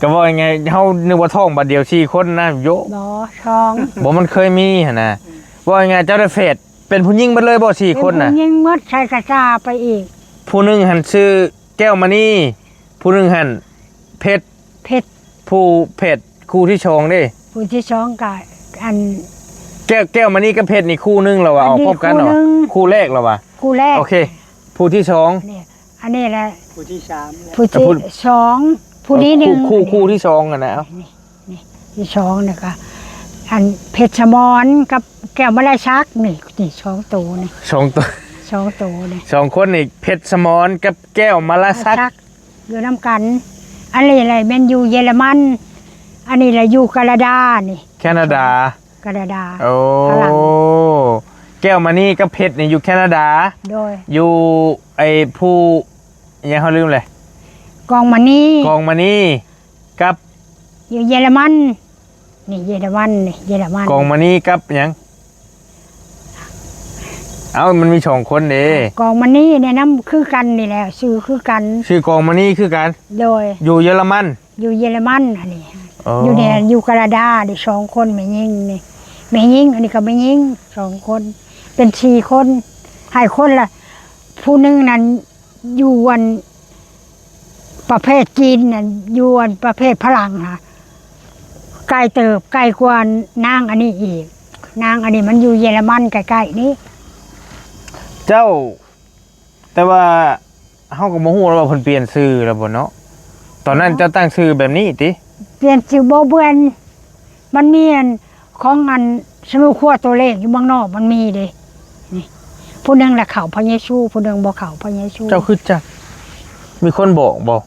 ກໍເວົ້າງ່າຍໆ ເຮົານຶກວ່າທ້ອງບາດດຽວສີ່ຄົນນະ ໂຍະ ບໍ່ ສອງ ບໍ່ ມັນເຄີຍມີຫັ້ນນະ. ເວົ້າງ່າຍໆ ເຈົ້າໄດ້ແຝດ ເປັນຜູ້ຍິງເບິດເລີຍບໍ່ ສີ່ຄົນນະ? ເປັນຜູ້ຍິງໝົດ ໃສ່ກະຕ່າໄປອີກ. ຜູ້ໜຶ່ງຫັ້ນຊື່ແກ້ວມະນີ ຜູ້ໜຶ່ງຫັ້ນເພັດ ເພັດ ຜູ້ເພັດຄູ່ທີສອງເດ້ ຄູ່ທີສອງກະອັນ ແກ້ວ ແກ້ວມະນີກັບເພັດນີ້ຄູ່ໜຶ່ງລະວ່າ ອອກພ້ອມກັນເນາະ ຄູ່ແລກລະວ່າ ຄູ່ແລກ ໂອເຄ ຜູ້ທີສອງ ອັນນີ້ ອັນນີ້ແຫຼະ ຜູ້ທີສາມ ຜູ້ທີ ຜູ້ ສອງ ຜູ້ນີ້ໜຶ່ງ ຄູ່ ຄູ່ທີສອງຫັ້ນນະ ນີ້ ນີ້ທີສອງນີ້ກະ ອັນເພັດສະໝອນກັບແກ້ວມະລາສັກ ນີ້ ນີ້ສອງໂຕນີ້ ສອງໂຕ ສອງໂຕນີ້ ສອງຄົນນີ້ ເພັດສະໝອນກັບແກ້ວມະລາສັກ ມະລາສັກ ຢູ່ນຳກັນ. ອັນນີ້ແຫຼະແມ່ນຢູ່ເຢຍລະມັນ ອັນນີ້ແຫຼະຢູ່ການາດານີ້ ແຄນາດາ ການາດາ ໂອ້ ຝຣັ່ງ. ແກ້ວມະນີກັບເພັດນີ້ຢູ່ແຄນາດາ ໂດຍ ຢູ່ໄອ້ຜູ້ ຫຍັງ ເຮົາລືມແຫຼະ ກອງມະນີ ກອງມະນີ ກັບ ຢູ່ເຢຍລະມັນ ນີ້ເຢຍລະມັນ ນີ້ເຢຍລະມັນ ກອງມະນີກັບຫຍັງ? ເອົ້າ ມັນມີສອງຄົນເດ້ ກອງມະນີແນະນຳຄືກັນນີ້ແຫຼະ ຊື່ຄືກັນ ຊື່ກອງມະນີຄືກັນ ໂດຍ ຢູ່ເຢຍລະມັນ ຢູ່ເຢຍລະມັນ ອັນນີ້ ໂອ້ ຢູ່ແນ ຢູ່ການາດານີ້ ສອງຄົນແມ່ຍິງນີ້ ແມ່ຍິງ ອັນນີ້ກໍແມ່ຍິງ ສອງຄົນ ເປັນສີ່ຄົນ ໃຫ້ຄົນລະ ຜູ້ໜຶ່ງນັ້ນ ຢູ່ອັນປະເພດຈີນນັ້ນ ຢູ່ອັນປະເພດຝຣັ່ງຫະ ໄກເຕີບ ໄກກວ່ານາງອັນນີ້ອີກ ນາງອັນນີ້ມັນຢູ່ເຢຍລະມັນໃກ້ໆນີ້. ເຈົ້າ ແຕ່ວ່າເຮົາກໍບໍ່ຮູ້ວ່າເພິ່ນປ່ຽນຊື່ແລ້ວບໍ່ເນາະ ຕອນນັ້ນເຈົ້າຕັ້ງຊື່ແບບນີ້ຕິ? ປ່ຽນຊື່ບໍ່ເບືອນ ມັນມີອັນ ຂອງອັນສະໜູຄົວໂຕເລກຢູ່ເມືອງນອກມັນມີເດ້ ນີ້ ຜູ້ໜຶ່ງລະເຂົ້າພະເຢຊູ ຜູ້ໜຶ່ງບໍ່ເຂົ້າພະເຢຊູ. ເຈົ້າຄຶດຈັກ ມີຄົນບອກບໍ່?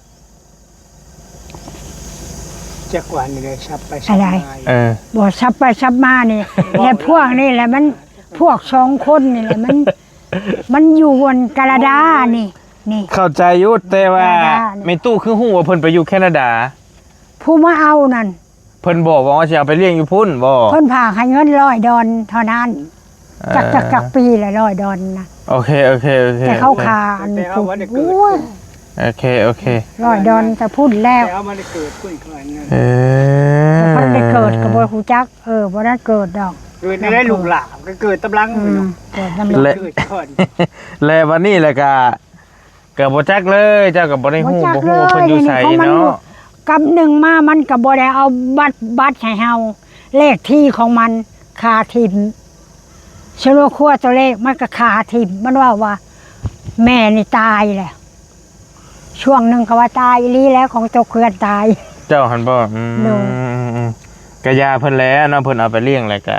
ຈັກວ່ານີ້ແຫຼະ ສັບໄປສັບມາ ເອີ ບໍ່ ສັບໄປສັບມານີ້ ແລະພວກນີ້ແຫຼະ ມັນ ພວກສອງຄົນນີ້ແຫຼະ ມັນ ມັນຢູ່ອັນການາດານີ້ ນີ້ ເຂົ້າໃຈຢູ່ ແຕ່ວ່າແມ່ຕູ້ຄືຮູ້ວ່າເພິ່ນໄປຢູ່ແຄນາດາ? ຜູ້ມາເອົານັ້ນ ເພິ່ນບອກວ່າຊິເອົາໄປລ້ຽງຢູ່ພຸ້ນບໍ່? ເພິ່ນຝາກໃຫ້ເງິນຮ້ອຍດອນເທົ່ານັ້ນ. ຈັກ ຈັກ ຈັກປີລະຮ້ອຍດອນນະ. ໂອເຄ ໂອເຄ ໂອເຄ ແຕ່ເຂົາຂ້າອັນ ແຕ່ເຮົາບໍ່ໄດ້ເກີດ ໂອ້ຍ ໂອເຄ ໂອເຄ ຮ້ອຍດອນແຕ່ພຸ້ນແລ້ວ ແຕ່ເຮົາບໍ່ໄດ້ເກີດພຸ້ນເຂົາອັນນັ້ນ. ເອີ ບໍ່ໄດ້ເກີດກໍບໍ່ຮູ້ຈັກ. ເອີ ບໍ່ໄດ້ເກີດດອກ. ເກີດໄດ້ລູກຫຼານ ກໍເກີດຕາມຫຼັງ ອືມ ເນາະ ເກີດນຳ ແລະ ເກີດກ່ອນ ແລະ ບັດນີ້ແຫຼະກະ ກໍບໍ່ຈັກເລີຍ ເຈົ້າກໍບໍ່ໄດ້ຮູ້ ບໍ່ຮູ້ວ່າເພິ່ນຢູ່ໃສເນາະ. ກັບໜຶ່ງມາມັນກໍບໍ່ໄດ້ເອົາບັດ ບັດໃຫ້ເຮົາ ເລກທີ່ຂອງມັນຄາຖິ້ມ. ສະໂລຄົວຕົວເລກມັນກໍຄາຖິ້ມ. ມັນເວົ້າວ່າແມ່ນີ້ຕາຍແລ້ວ. ຊ່ວງໜຶ່ງກໍວ່າຕາຍອີ່ຫຼີແລ້ວ ຂອງຕົກເຮືອນຕາຍ. ເຈົ້າຫັ້ນບໍ່? ອືມ ໂດຍ ອືມໆ ກະຢ່າເພິ່ນແຫຼະເນາະ ເພິ່ນເອົາໄປລ້ຽງແລ້ວກະ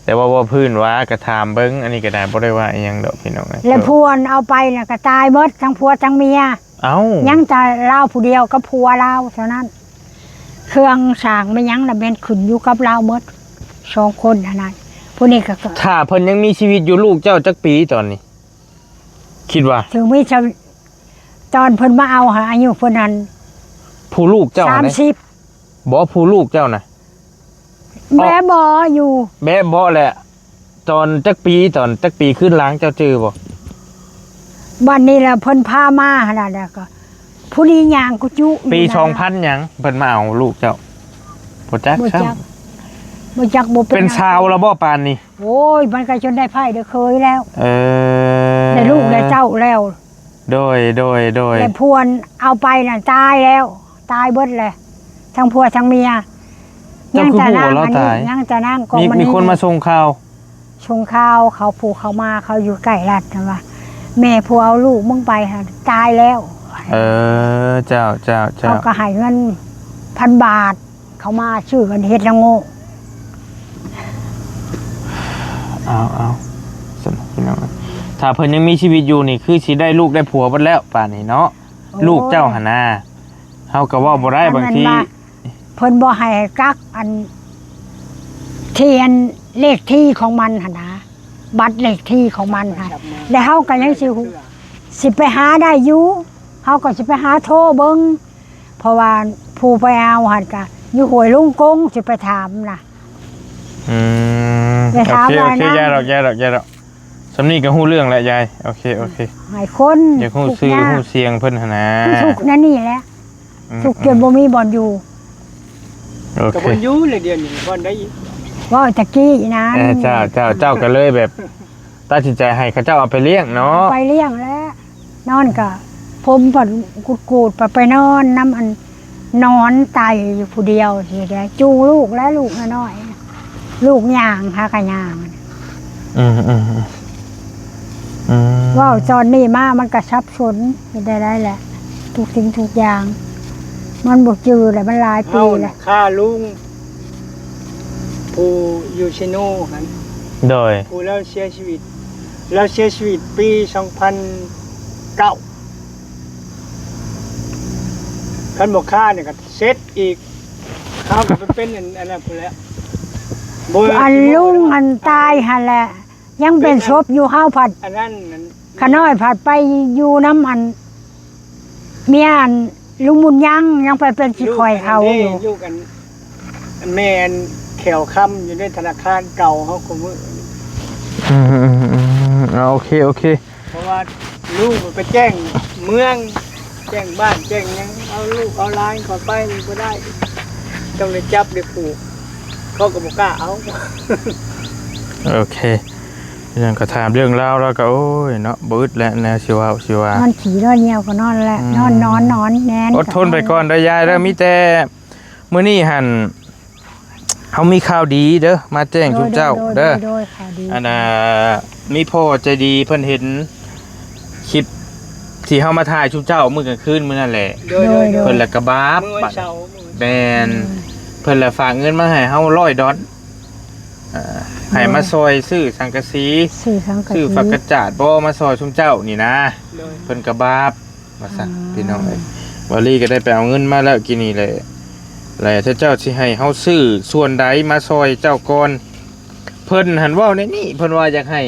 ແຕ່ວ່າເວົ້າພື້ນວ່າ ກະຖາມເບິ່ງ ອັນນີ້ກະໄດ້ ບໍ່ໄດ້ວ່າອີ່ຫຍັງດອກພີ່ນ້ອງເອີຍ. ແລ້ວຜົວເອົາໄປນະກະຕາຍເບິດ ທັງຜົວທັງເມຍ. ເອົ້າ ຍັງແຕ່ລາວຜູ້ດຽວກັບຜົວລາວເທົ່ານັ້ນ. ເຄື່ອງສ້າງແມ່ນຫຍັງລະແມ່ນຂຶ້ນຢູ່ກັບລາວເບິດ ສອງຄົນອັນນັ້ນ. ຜູ້ນີ້ກະ ຖ້າເພິ່ນຍັງມີຊີວິດຢູ່ ລູກເຈົ້າຈັກປີຕອນນີ້? ຄິດວ່າ ຖືມີ ຕອນເພິ່ນມາເອົາຫາ ອາຍຸເພິ່ນຫັ້ນ ຜູ້ລູກເຈົ້າຫັ້ນ ສາມສິບ ບໍ່ ຜູ້ລູກເຈົ້ານະ ແບເບາະຢູ່ ແບເບາະແຫຼະ. ຕອນຈັກປີ ຕອນຈັກປີຄືນຫຼັງ ເຈົ້າຈື່ບໍ່? ບັດນີ້ລະເພິ່ນພາມາຫັ້ນນະ ແລ້ວກໍຜູ້ນີ້ຍ່າງກຸຈຸ ປີສອງພັນຫຍັງ ເພິ່ນມາເອົາລູກເຈົ້າ ບໍ່ຈັກຊ້ຳ ບໍ່ຈັກ ບໍ່ຈັກ ບໍ່ເປັນ ເປັນສາວລະບໍ່ປານນີ້? ໂອ້ຍ ມັນກໍຈົນໄດ້ໃພ້ໄດ້ເຂີຍແລ້ວ. ເອີ ໄດ້ລູກໄດ້ເຕົ້າແລ້ວ. ໂດຍ ໂດຍ ໂດຍ ແຕ່ຜົວເອົາໄປນັ້ນຕາຍແລ້ວ ຕາຍເບິດແຫຼະ ທັງຜົວທັງເມຍ. ເຈົ້າຄືຮູ້ວ່າລາວຕາຍ? ຍັງແຕ່ນາງ ຍັງແຕ່ນາງກໍ ມີ ມີຄົນມາສົ່ງຂ່າວ ສົ່ງຂ່າວ ເຂົາຜູ້ເຂົາມາ ເຂົາຢູ່ໃກ້ລັດຫັ້ນວ່າ ແມ່ຜູ້ເອົາລູກມຶງໄປຫັ້ນຕາຍແລ້ວ. ເອີ ເຈົ້າ ເຈົ້າ ເຈົ້າ ເຂົາກໍໃຫ້ເງິນພັນບາດ ເຂົາມາຊື້ກັນເຮັດລະໂງ. ເອົາ ເອົາ ຊັ້ນພີ່ນ້ອງ ຖ້າເພິ່ນຍັງມີຊີວິດຢູ່ນີ້ ຄືຊິໄດ້ລູກໄດ້ຜົວເບິດແລ້ວປານນີ້ເນາະ. ໂອ້ຍ ລູກເຈົ້າຫັ້ນນະ ເຮົາກໍເວົ້າບໍ່ໄດ້ ບາງທີ ເພິ່ນບໍ່ໃຫ້ກັກອັນ ທີ່ອັນເລກທີ່ຂອງມັນຫັ້ນນະ ບັດເລກທີ່ຂອງມັນຫັ້ນ ແລ້ວເຮົາກໍຍັງຊິ ຊິໄປຫາໄດ້ຢູ່ ເຮົາກໍຊິໄປຫາໂທເບິ່ງ ເພາະວ່າຜູ້ໄປເອົາຫັ້ນກະຢູ່ຫ້ວຍລຸງກົງ ຊິໄປຖາມນະ. ອືມ ໄປຖາມ ໂອເຄ ວ່າ ໂອເຄ ນາງ ຢ່າດອກ ຢ່າດອກ ຢ່າດອກ ສ່ຳນີ້ກໍຮູ້ເລື່ອງແລ້ວຍາຍ. ໂອເຄ ໂອເຄ ໃຫ້ຄົນ ຢາກຮູ້ຊື່ ທຸກຍາກ ຮູ້ສຽງເພິ່ນຫັ້ນນະ ທຸກໃນນີ້ແຫຼະ. ອືມ ທຸກຈົນບໍ່ມີບ່ອນຢູ່. ໂອເຄ ກໍບໍ່ຢູ່ແລ້ວ ດຽວນີ້ບ່ອນໃດອີກ ເວົ້າຕະກີ້ນະ. ເອີ ເຈົ້າ ເຈົ້າ ເຈົ້າກໍເລີຍແບບ ຕັດສິນໃຈໃຫ້ເຂົາເຈົ້າເອົາໄປລ້ຽງເນາະ ເອົາໄປລ້ຽງແລ້ວ ນອນກະຜົມພັນກູດໆ ໄປ ໄປນອນນຳອັນ ນອນໄຕຢູ່ຜູ້ດຽວຊິໄດ້ ຈູງລູກແລ້ວ ລູກນ້ອຍໆ ລູກຍ່າງ ພາກັນຍ່າງ. ອືມໆໆ ອືມ ເວົ້າຕອນນີ້ມາມັນກະສັບສົນ ເຮັດໄດ້ໄດແຫຼະ ທຸກສິ່ງທຸກຢ່າງ ມັນບໍ່ຈື່ແລ້ວ ມັນຫຼາຍປີແລ້ວ. ຂ້າລຸງ ຜູ້ຢູ່ເຊໂນຫັ້ນ ໂດຍ ຜູ້ລາວເສຍຊີວິດ ລາວເສຍຊີວິດປີສອງພັນເກົ້າ ຄັນບໍ່ຂ້ານີ້ກໍເສັດອີກ ເຮົາກໍໄປເປັນອັນ ອັນນັ້ນພຸ້ນແຫຼະ ບໍ່ ອັນລຸງອັນຕາຍຫັ້ນແຫຼະ ຍັງເປັນສົບຢູ່ ເຮົາພັດ ອັນນັ້ນ ຂ້ານ້ອຍພັດໄປຢູ່ນຳອັນ ເມຍອັນລຸງບຸນຍັງ ຍັງໄປເປັນຂີ້ຂ້ອຍເຂົາຢູ່ ລູກອັນ ແມ່ອັນແຂວຄຳຢູ່ໃນທະນາຄານເກົ່າເຮົາຄູ່ມື້. ອືມໆໆ ເອົາ ໂອເຄ ໂອເຄ ເພາະວ່າລູກໄປແຈ້ງເມືອງ ແຈ້ງບ້ານແຈ້ງຫຍັງ ເອົາລູກເອົາຫຼານເຂົ້າໄປນີ້ບໍ່ໄດ້ ຕ້ອງໄດ້ຈັບໄດ້ຜູກ ເຂົາກໍບໍ່ກ້າເອົາ. ໂອເຄ ເລື່ອງກໍຖາມເລື່ອງລາວ ລາວກໍ ໂອ້ຍເນາະ ບໍ່ອຶດແຫຼະ ແນວຊິເວົ້າຊິວ່າ ນອນຂີ້ນອນຍ່ຽວກໍນອນແຫຼະ ອືມ ນອນ ນອນ ນອນແນ່ນ ອົດທົນໄປກ່ອນເດີຍາຍເດີ ມີແຕ່ມື້ນີ້ຫັ້ນ ເຮົາມີຂ່າວດີເດີ ມາແຈ້ງຊຸມເຈົ້າເດີ ໂດຍ ໂດຍ ໂດຍ ຂ່າວດີ ອັນນ່າ ມີພໍ່ໃຈດີເພິ່ນເຫັນຄລິບທີ່ເຮົາມາຖ່າຍຊຸມເຈົ້າມື້ກາງຄືນມື້ນັ້ນແຫຼະ ໂດຍ ໂດຍ ໂດຍ ເພິ່ນລະກະບາບ ມື້ວັນເສົາ ແມ່ນ ອືມ ເພິ່ນລະຝາກເງິນມາໃຫ້ເຮົາຮ້ອຍດອນ ເອີ ໃຫ້ມາຊ່ອຍຊື້ສັງກະສີ ຊື້ສັງກະສີ ຊື້ຝາກກະຈາດບໍ່ ມາຊ່ອຍຊຸມເຈົ້ານີ້ນະ ໂດຍ ເພິ່ນກະບາບ ວ່າຊັ້ນ ອືມ ພີ່ນ້ອງເອີຍ ວາລີກໍໄດ້ໄປເອົາເງິນມາແລ້ວກີ້ນີ້ແຫຼະ ແລະເຈົ້າຊິໃຫ້ເຮົາຊື້ສ່ວນໃດມາຊ່ອຍເຈົ້າກ່ອນ? ເພິ່ນຫັ້ນເວົ້າແນວນີ້ ເພິ່ນວ່າຢາກໃຫ້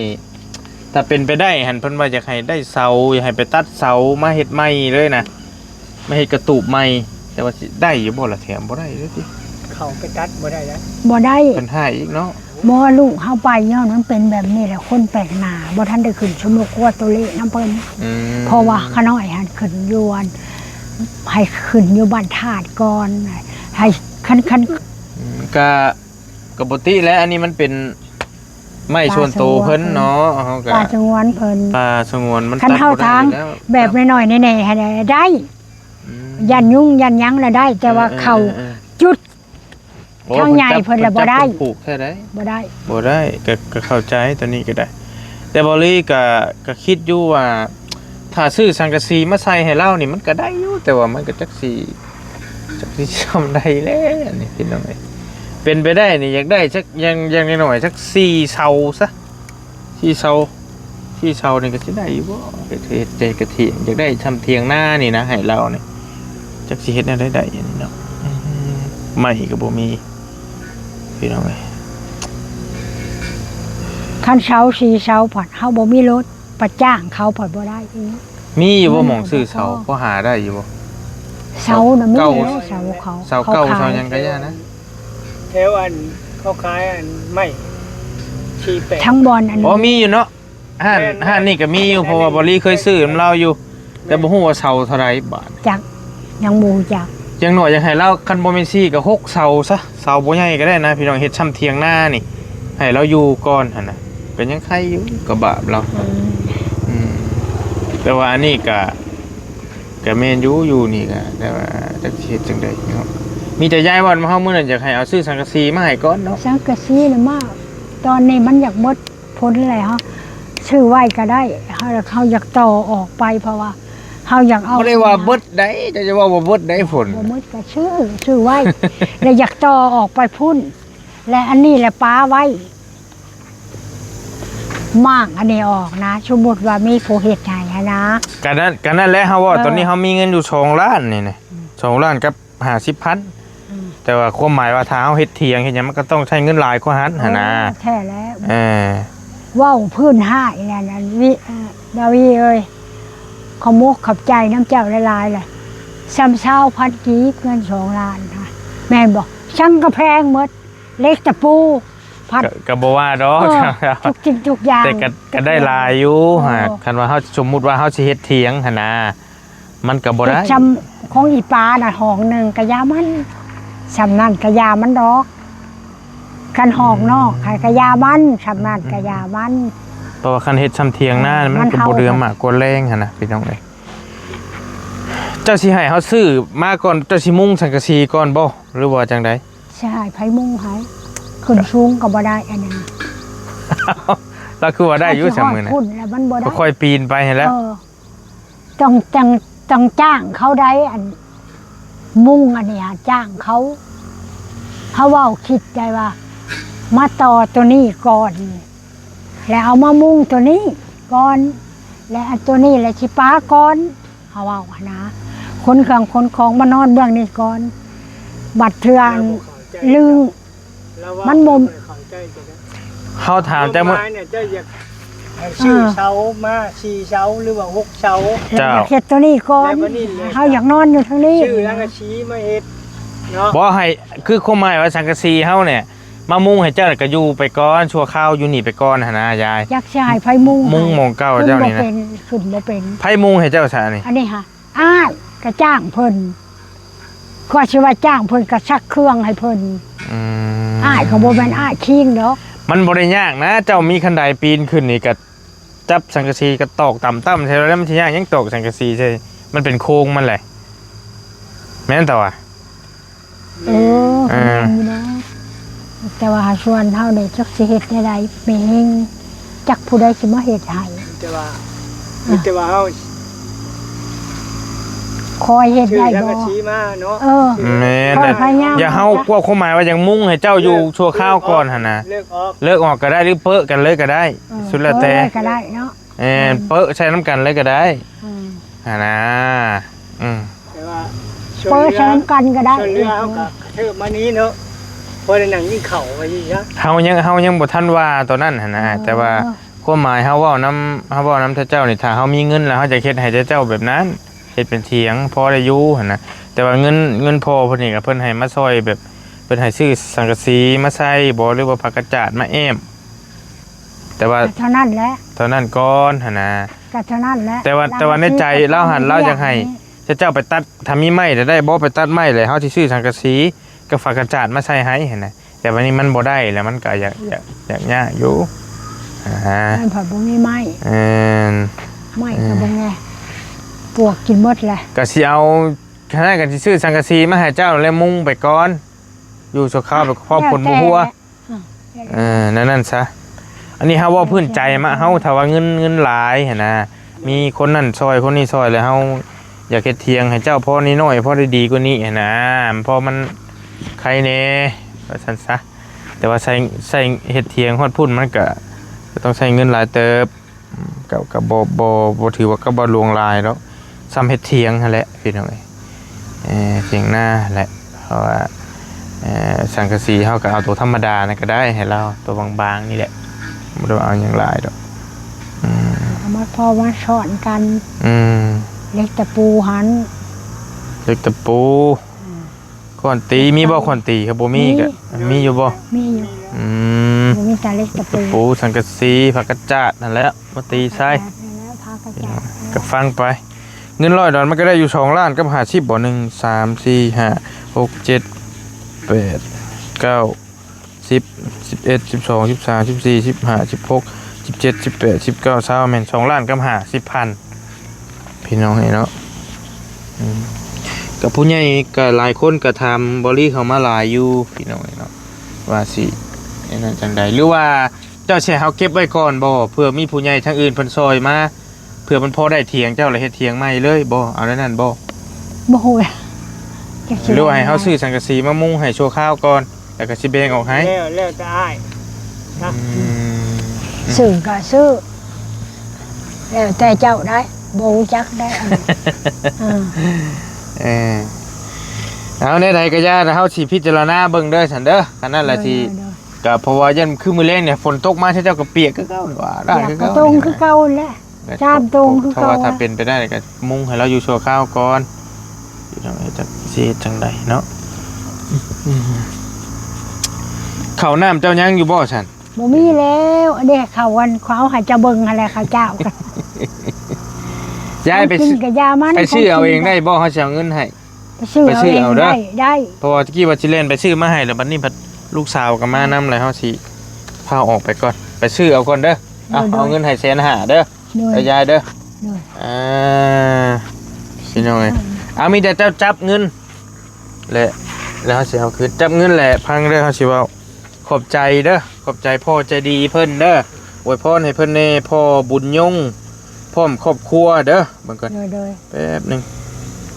ຖ້າເປັນໄປໄດ້ຫັ້ນ ເພິ່ນວ່າຢາກໃຫ້ໄດ້ເສົາ ຢາກໃຫ້ໄປຕັດເສົາມາເຮັດໃໝ່ເລີຍນະ ມາເຮັດກະຕູບໃໝ່ ແຕ່ວ່າຊິໄດ້ຢູ່ບໍ່ລະ ແຖມບໍ່ໄດ້ເລີຍຕິ ເຂົ ເຂົາໄປຕັດບໍ່ໄດ້ໃດ. ບໍ່ໄດ້ ເພິ່ນໃຫ້ອີກເນາະ. ບໍ່ ລູກເຮົາໄປຍ້ອນມັນເປັນແບບນີ້ແຫຼະ ຄົນແປກໜ້າ ບໍ່ທັນໄດ້ຂຶ້ນຊົມລູກຄົວໂຕເລກນຳເພິ່ນ. ອືມ ເພາະວ່າຂະນ້ອຍຫັ້ນຂຶ້ນຢູ່ອັນ ໃຫ້ຂຶ້ນຢູ່ບ້ານທາດກ່ອນ ໃຫ້ຄັນ ຄັນ ອືມ ກະ ກະບໍ່ຕິແຫຼະ ອັນນີ້ມັນເປັນໄມ້ສ່ວນໂຕເພິ່ນເນາະ. ເຮົາກະ ປ່າສະຫງວນເພິ່ນ ປ່າສະຫງວນມັນ ຄັນເຮົາທາງແບບນ້ອຍໆແນ່ໆຫັ້ນໄດ້. ອືມ ຢ້ານຍຸງຢ້ານຫຍັງລະໄດ້ ແຕ່ວ່າເຂົ້າຈຸດ ເອີໆໆ ໂອ້ ທາງໃຫຍ່ເພິ່ນລະບໍ່ໄດ້ ເພິ່ນຈັບເພິ່ນຜູກແທ້ໃດ. ບໍ່ໄດ້ ບໍ່ໄດ້ ກະ ກະເຂົ້າໃຈໂຕນີ້ກະໄດ້. ແຕ່ບໍ່ລີກະ ກະຄິດຢູ່ວ່າ ຖ້າຊື້ສັງກະສີມາໃສ່ໃຫ້ລາວນີ້ມັນກະໄດ້ຢູ່ ແຕ່ວ່າມັນກະຈັກຊິ ຈັກຊິຊ່ຳໃດແຫຼະ ອັນນີ້ພີ່ນ້ອງເອີຍ. ເປັນໄປໄດ້ນີ້ຢາກໄດ້ຈັກ ຢ່າງ ຢ່າງໜ້ອຍໆຈັກສີ່ເສົາຊະ ສີ່ເສົາ ສີ່ເສົານີ້ກະຊິໄດ້ຢູ່ບໍ່? ເຮັດ ເຮັດແຕ່ກະຖຽງ ຢາກໄດ້ຊ່ຳຖຽງນານີ້ນະ ໃຫ້ລາວນີ້ ຈັກຊິເຮັດແນວໃດໄດ້ອັນນີ້ເນາະ. ອືມ ໄມ້ກະບໍ່ມີ ພີ່ນ້ອງເອີຍ. ຄັນເສົາສີ່ເສົາພັດເຮົາບໍ່ມີລົດ ໄປຈ້າງເຂົາພັດບໍ່ໄດ້ອີກ. ມີຢູ່ບໍ່ ມັນ ໝ່ອງຊື້ເສົາ ພໍຫາໄດ້ຢູ່ບໍ່? ເສົານະມີແລ້ວ ເສົາເຂົາ ເສົາເກົ່າ ເສົາຫຍັງກະຢ່ານະ. ແຖວອັນເຂົາຂາຍອັນໄມ້ສີ່ແປດ ທັງບ່ອນອັນ ອໍ ມີຢູ່ເນາະ. ຮ້ານ ແມ່ນໆ ຮ້ານນີ້ກະມີຢູ່ ເພາະວ່າບໍ່ລີເຄີຍຊື້ນຳລາວຢູ່ ແຕ່ບໍ່ຮູ້ວ່າເສົາເທົ່າໃດບາດ. ຈັກ ຍັງບໍ່ຮູ້ຈັກ. ຢ່າງໜ້ອຍຢາກໃຫ້ລາວ ຄັນບໍ່ແມ່ນສີ່ກະຫົກເສົາຊະ ເສົາບໍ່ໃຫຍ່ກະໄດ້ນະພີ່ນ້ອງ ເຮັດຊ່ຳຖຽງນານີ້ ໃຫ້ລາວຢູ່ກ່ອນຫັ້ນນະ ກະຍັງໄຄຢູ່ ກະບາບລາວ. ອືມ ອືມ ແຕ່ວ່າອັນນີ້ກະ ກະແມ່ນຢູ່ ຢູ່ນີ້ກະ ແຕ່ວ່າຈັກຊິເຮັດຈັ່ງໃດເນາະ. ມີແຕ່ຍາຍວ່າເຮົາມື້ນັ້ນຢາກໃຫ້ເອົາຊື້ສັງກະສີມາໃຫ້ກ່ອນເນາະ. ສັງກະສີນະມາ ຕອນນີ້ມັນຢາກໝົດ ຜົນແລ້ວ ຊື້ໄວ້ກະໄດ້ ເຮົາ ເຮົາຢາກຕໍ່ອອກໄປ ເພາະວ່າເຮົາຢາກເອົາ. ບໍ່ໄດ້ວ່າເບິດໃດ ເຈົ້າຈະເວົ້າວ່າເບິດໃດ ຜົນ ບໍ່ໝົດກະຊື້ ຊື້ໄວ້ ແລ້ວຢາກຕໍ່ອອກໄປພຸ້ນ ແລະ ອັນນີ້ແຫຼະປະໄວ້ ມ້າງອັນນີ້ອອກນະ ສົມມຸດວ່າມີຜູ້ເຮັດໃຫ້ຫັ້ນນະ. ກະນັ້ນ ກະນັ້ນແຫຼະ ເຮົາເວົ້າ ເອີ ຕອນນີ້ເຮົາມີເງິນຢູ່ສອງລ້ານນີ້ນະ ອືມ ສອງລ້ານກັບ ຫ້າສິບພັນ ອືມ ແຕ່ວ່າຄວາມໝາຍວ່າຖ້າເຮົາເຮັດຖຽງເຮັດຫຍັງ ມັນກະຕ້ອງໃຊ້ເງິນຫຼາຍກວ່າຫັ້ນຫັ້ນນະ. ເອີ ແທ້ແລ້ວ ເອີ ເວົ້າພື້ນຮ້າຍນັ້ນ ອັນວິ ເອີ ດາວີເອີຍ ຂອບມົກຂອບໃຈນຳເຈົ້າຫຼາຍໆ ລະ ສ່ຳຊາວພັນກີບ ເງິນສອງລ້ານຫັ້ນ ແມ່ນບໍ່? ສັງກະແພງໝົດ ເຫຼັກຕະປູ ພັດ ກະ ກະບໍ່ວ່າດອກ ເອີ ທຸກສິ່ງທຸກຢ່າງ ແຕ່ກະ ກະໄດ້ຫຼາຍຢູ່ ເອີ ຫາກ ຄັນວ່າເຮົາ ສົມມຸດວ່າເຮົາຊິເຮັດຖຽງຫັ້ນນະ ມັນກະບໍ່ໄດ້ ສ່ຳຂອງອີປານະ ຫ້ອງໜຶ່ງກະຢ່າມັນ ສ່ຳນັ້ນກະຢ່າມັນດອກ ຄັນຫ້ອງນອກ ອືມ ກະຢ່າມັນ ສ່ຳນັ້ນກະຢ່າມັນ ເພາະວ່າຄັນເຮັດຊ່ຳຖຽງນາ ເອີ ມັນກະບໍ່ເຫຼືອໝາກກວ່າແລງຫັ້ນນະ ພີ່ນ້ອງເອີຍ. ເຈົ້າຊິໃຫ້ເຮົາຊື້ມາກ່ອນ ເຈົ້າຊິມຸງສັງກະສີກ່ອນບໍ່ ຫຼືວ່າຈັ່ງໃດ? ຊິໃຫ້ໃຜມຸງໃຫ້? ຂຶ້ນສູງກະບໍ່ໄດ້ອັນນັ້ນ ລາວຄືວ່າໄດ້ຢູ່ ເຮົາຊິຮອດພຸ້ນແລ້ວມັນບໍ່ໄດ້ ຄ່ອຍປີນໄປຫັ້ນແຫຼະ ເອີ. ຕ້ອງ ຕ້ອງ ຕ້ອງຈ້າງເຂົາໄດ໋ ອັນມຸງອັນນີ້ຫາຈ້າງເຂົາ ເຮົາເວົ້າຄິດໄດ້ວ່າ ມາຕໍ່ໂຕນີ້ກ່ອນ ແລ້ວເອົາມາມຸງໂຕນີ້ກ່ອນ ແລ້ວອັນໂຕນີ້ແຫຼະຊິປະກ່ອນ ເຮົາເວົ້າຫັ້ນນະ ຂົນເຄື່ອງຂົນຂອງມານອນເບື້ອງນີ້ກ່ອນ ບັດເທື່ອອັນລຶ້ງ ລາວເວົ້າ ມັນບໍ່ ເຮົາຖາມເຈົ້າມື້ ຄວາມໝາຍນີ້ ເຈົ້າຢາກໃຫ້ຊື້ ເອີ ເສົາມາສີ່ເສົາ ຫຼືວ່າຫົກເສົາ ເຈົ້າ ຢາກເຮັດໂຕນີ້ກ່ອນ ແລ້ວບັດນີ້ແຫຼະ ເຮົາຢາກນອນຢູ່ທາງນີ້ ຊື້ສັງກະສີມາເຮັດເນາະ ບໍ່ໃຫ້ ຄືຄວາມໝາຍວ່າສັງກະສີເຮົານີ້ ມາມຸງໃຫ້ເຈົ້າ ແລ້ວກະຢູ່ໄປກ່ອນ ຊົ່ວຄາວຢູ່ນີ້ໄປກ່ອນຫັ້ນນະຍາຍ ຈັກຊິໃຫ້ໃຜມຸງ ມຸງໝ່ອງເກົ່າເຈົ້ານີ້ນະ ຂຶ້ນບໍ່ເປັນ ຂຶ້ນບໍ່ເປັນ ໃຜມຸງໃຫ້ເຈົ້າຊະນີ້ ອັນນີ້ຫາ ອ້າຍກະຈ້າງເພິ່ນ ກວ່າຊິວ່າຈ້າງເພິ່ນກະຊັກເຄື່ອງໃຫ້ເພິ່ນ ອືມ ອ້າຍກະບໍ່ແມ່ນອ້າຍຄີງດອກ ມັນບໍ່ໄດ້ຍາກນະ ເຈົ້າມີຄັນໄດປີນຂຶ້ນນີ້ກະຈັບສັງກະສີກະຕອກຕ່ຳໆໃສ່ ແລ້ວມັນຊິຍາກຫຍັງຕອກສັງກະສີໃສ່ ມັນເປັນໂຄງມັນແຫຼະ ແມ່ນຕະວະ ເອີ ເອີ ແມ່ນຢູ່ເນາະ ແຕ່ວ່າສ່ວນເຮົານີ້ຈັກຊິເຮັດແນວໃດ ແມ່ເຮັງ ຈັກຜູ້ໃດຊິມາເຮັດໃຫ້ ມີແຕ່ວ່າ ມີແຕ່ວ່າເຮົາ ຄອຍເຮັດໄດ້ບໍ່ ຊື້ສັງກະສີມາເນາະ ເອີ ແມ່ນແຫຼະ ຢ່າເຮົາ ຄວາມໝາຍວ່າຢາກມຸງໃຫ້ເຈົ້າຢູ່ຊົ່ວຄາວກ່ອນຫັ້ນນະ ເລີກອອກ ເລີກອອກກະໄດ້ ຫຼືເປີະກັນເລີຍກະໄດ້ ເອີ ສຸດແລ້ວແຕ່ ເປີະເລີຍກະໄດ້ເນາະ ແມ່ນ ເປີະໃສ່ນຳກັນເລີຍກະໄດ້ ອືມ ຫັ້ນນະ ອືມ ແຕ່ວ່າ ເປີດໃສ່ນຳກັນກະໄດ້ ຊ່ວຍເຫຼືອເຮົາກະກະເທີບມານີ້ເນາະ ພໍໄດ້ນັ່ງກິນເຂົ້າວ່າຊີ້ຊະ ເຮົາຍັງ ເຮົາຍັງບໍ່ທັນວ່າຕອນນັ້ນຫັ້ນນະ ເອີ ແຕ່ວ່າຄວາມໝາຍເຮົາເວົ້ານຳ ເຮົາເວົ້ານຳເຈົ້ານີ້ ຖ້າເຮົາມີເງິນແລ້ວເຮົາຈະເຮັດໃຫ້ເຈົ້າແບບນັ້ນ ເຮັດເປັນຖຽງພໍໄດ້ຢູ່ຫັ້ນນະ ແຕ່ວ່າເງິນ ເງິນພໍ່ເພິ່ນນີ້ກະເພິ່ນໃຫ້ມາຊ່ອຍແບບ ພິ່ນໃຫ້ຊື້ສັງກະສີມາໃສ່ບໍ ຫຼືວ່າຜ້າກະຈາດມາແອ້ມ ແຕ່ວ່າ ກໍເທົ່ານັ້ນແຫຼະ ເທົ່ານັ້ນກ່ອນຫັ້ນນະ ກໍເທົ່ານັ້ນແຫຼະ ແຕ່ວ່າ ແຕ່ວ່າໃນໃຈລາວຫັ້ນ ລາວຢາກໃຫ້ເຈົ້າໄປຕັດ ຖ້າມີໄມ້ລະໄດ້ບໍ່ ໄປຕັດໄມ້ ແລ້ວເຮົາຊິຊື້ສັງກະສີກັບຜ້າກະຈາດມາໃສ່ໃຫ້ຫັ້ນນະ ແຕ່ບັດນີ້ມັນບໍ່ໄດ້ແລ້ວ ມັນກໍຢາກ ຢາກ ຢາກຍາກຢູ່ ອ່າ ມັນພັດບໍ່ມີໄມ້ ແມ່ນ ໄມ້ກໍບໍ່ແງ ປວກກິນໝົດແຫຼະ ກໍຊິເອົາ ຄັນນັ້ນກໍຊິຊື້ສັງກະສີມາໃຫ້ເຈົ້າ ແລ້ວມຸງໄປກ່ອນ ຢູ່ຊົ່ວຄາວໄປ ພໍຝົນບໍ່ຫົວ ແລ້ວແຕ່ແຫຼະ ເອີ ແນວນັ້ນຊະ ອັນນີ້ເຮົາເວົ້າພື້ນໃຈມາ ເຮົາຖ້າວ່າເງິນ ເງິນຫຼາຍຫັ້ນນະ ມີຄົນນັ້ນຊ່ອຍ ຄົນນີ້ຊ່ອຍ ແລ້ວເຮົາຢາກເຮັດຖຽງໃຫ້ເຈົ້າພໍນ້ອຍໆ ພໍໄດ້ດີກວ່ານີ້ຫັ້ນນະ ພໍມັນໄຄແດ່ ວ່າຊັ້ນຊະ ແຕ່ວ່າໃຊ້ ໃຊ້ເຮັດຖຽງຮອດພຸ້ນ ມັນກະ ກະຕ້ອງໃຊ້ເງິນຫຼາຍເຕີບ ອືມ ກໍ ກໍບໍ່ ບໍ່ ບໍ່ຖືວ່າກໍບໍ່ຫຼວງຫຼາຍດອກ ສ່ຳເຮັດຖຽງຫັ້ນແຫຼະພີ່ນ້ອງເອີຍ ເອີ ຖຽງນາຫັ້ນແຫຼະ ເພາະວ່າ ເອີ ສັງກະສີເຮົາກໍເອົາໂຕທຳມະດານັ້ນກໍໄດ້ໃຫ້ລາວ ໂຕບາງໆນີ້ແຫຼະ ບໍ່ໄດ້ວ່າເອົາຫຍັງຫຼາຍດອກ ອືມ ເອົາມາພໍມາຊ້ອນກັນ ອືມ ເຫຼັກຕະປູຫັ້ນ ເຫຼັກຕະປູ ອືມ ຄ້ອນຕີ ມີບໍ່ ຄ້ອນຕີ? ຄັນບໍ່ມີກໍ ມີຢູ່ບໍ່? ມີຢູ່ ອືມ ບໍ່ມີແຕ່ເຫຼັກຕະປູ ຕະປູ ສັງກະສີ ຜ້າກະຈາດນັ້ນແຫຼະ ມາຕີໃສ່ ຜ້າກະຈາດນັ້ນແຫຼະ ຜ້າກະຈາດ ກໍຟັງໄປ ເງິນຮ້ອຍດອນມັນກໍໄດ້ຢູ່ສອງລ້ານກັບຫ້າສິບບໍ່ ໜຶ່ງ ສາມ ສີ່ ຫ້າ ຫົກ ເຈັດ ແປດ ເກົ້າ ສິບ ສິບເອັດ ສິບສອງ ສິບສາມ ສິບສີ່ ສິບຫ້າ ສິບຫົກ ສິບເຈັດ ສິບແປດ ສິບເກົ້າ ຊາວ ແມ່ນສອງລ້ານກັບຫ້າສິບພັນ ພີ່ນ້ອງເອີຍເນາະ ອືມ ກໍຜູ້ໃຫຍ່ກໍຫຼາຍຄົນກໍຖາມບໍລິເຂົ້າມາຫຼາຍຢູ່ ພີ່ນ້ອງເອີຍເນາະ ວ່າຊິອັນນັ້ນຈັ່ງໃດ ຫຼືວ່າເຈົ້າຊິໃຫ້ເຮົາເກັບໄວ້ກ່ອນບໍ່ ເພື່ອມີຜູ້ໃຫຍ່ທາງອື່ນເພິ່ນຊ່ອຍມາ ເພື່ອມັນພໍໄດ້ຖຽງເຈົ້າ ແລ້ວເຮັດຖຽງໃໝ່ເລີຍບໍ່ ເອົາແນວນັ້ນບໍ່? ບໍ່ຮູ້ ຈັກຊິ ຫຼືວ່າໃຫ້ເຮົາຊື້ສັງກະສີມາມຸງໃຫ້ຊົ່ວຄາວກ່ອນ ແລ້ວກໍຊິແບ່ງອອກໃຫ້ ແລ້ວ ແລ້ວແຕ່ອ້າຍນະ ອືມ ຊື້ກໍຊື້ ແລ້ວແຕ່ເຈົ້າໄດ໋ ບໍ່ຮູ້ຈັກໄດ໋ ອັນນີ້ ເອີ ເອີ ເອົາແນວໃດກໍຢ່າ ເຮົາຊິພິຈາລະນາເບິ່ງເດີຊັ້ນເດີ ຄັນນັ້ນລະຊິ ໂດຍ ໂດຍ ກໍເພາະວ່າຢ້ານຄືມື້ແລງນີ້ຝົນຕົກມາ ເຈົ້າກໍປຽກຄືເກົ່ານີ້ຫວ່າ ປຽກກໍຕົງຄືເກົ່າແຫຼະ ສາມໂຕງຄືເກົ່າ ຖ້າເປັນໄປໄດ້ກໍມຸງໃຫ້ລາວຢູ່ຊົ່ວຄາວກ່ອນ ພີ່ນ້ອງເອີຍ ຈັກຊິເຮັດຈັ່ງໃດເນາະ ເຂົ້ານ້ຳເຈົ້າຍັງຢູ່ບໍ່ຊັ້ນ? ບໍ່ມີແລ້ວ ອັນນີ້ເຂົາ ອັນເຂົາເອົາໃຫ້ເຈົ້າເບິ່ງຫັ້ນແຫຼະ ເຂົາເຈົ້າ ຢາຍໄປ ກິນກໍຢ່າມັນ ໄປຊື້ເອົາເອງໄດ້ບໍ່? ເຮົາຊິເອົາເງິນໃຫ້ ໄປຊື້ເອົາເອງໄດ້ ໄດ້ ເພາະວ່າຕະກີ້ວ່າຊິແລ່ນໄປຊື້ມາໃຫ້ ແລ້ວບັດນີ້ພັດລູກສາວກໍມານຳ ແລ້ວເຮົາຊິພາອອກໄປກ່ອນ ໄປຊື້ເອົາກ່ອນເດີ ເອົາ ໂດຍ ເອົາເງິນໃຫ້ແສນຫ້າເດີ ໂດຍ ເດີຍາຍເດີ ໂດຍ ອ່າ ພີ່ນ້ອງເອີຍ ເອົາ ມີແຕ່ເຈົ້າຈັບເງິນ ແລະ ແລ້ວເຮົາຊິເອົາຄືນ ຈັບເງິນແຫຼະ ຟັງເດີ ເຮົາຊິເວົ້າ ຂອບໃຈເດີ ຂອບໃຈພໍ່ໃຈດີເພິ່ນເດີ ອວຍພອນໃຫ້ເພິ່ນແດ່ ພໍ່ບຸນຍົງ ພ້ອມຄອບຄົວເດີ ເບິ່ງກ່ອນ ໂດຍ ໂດຍ ແປັບໜຶ່ງ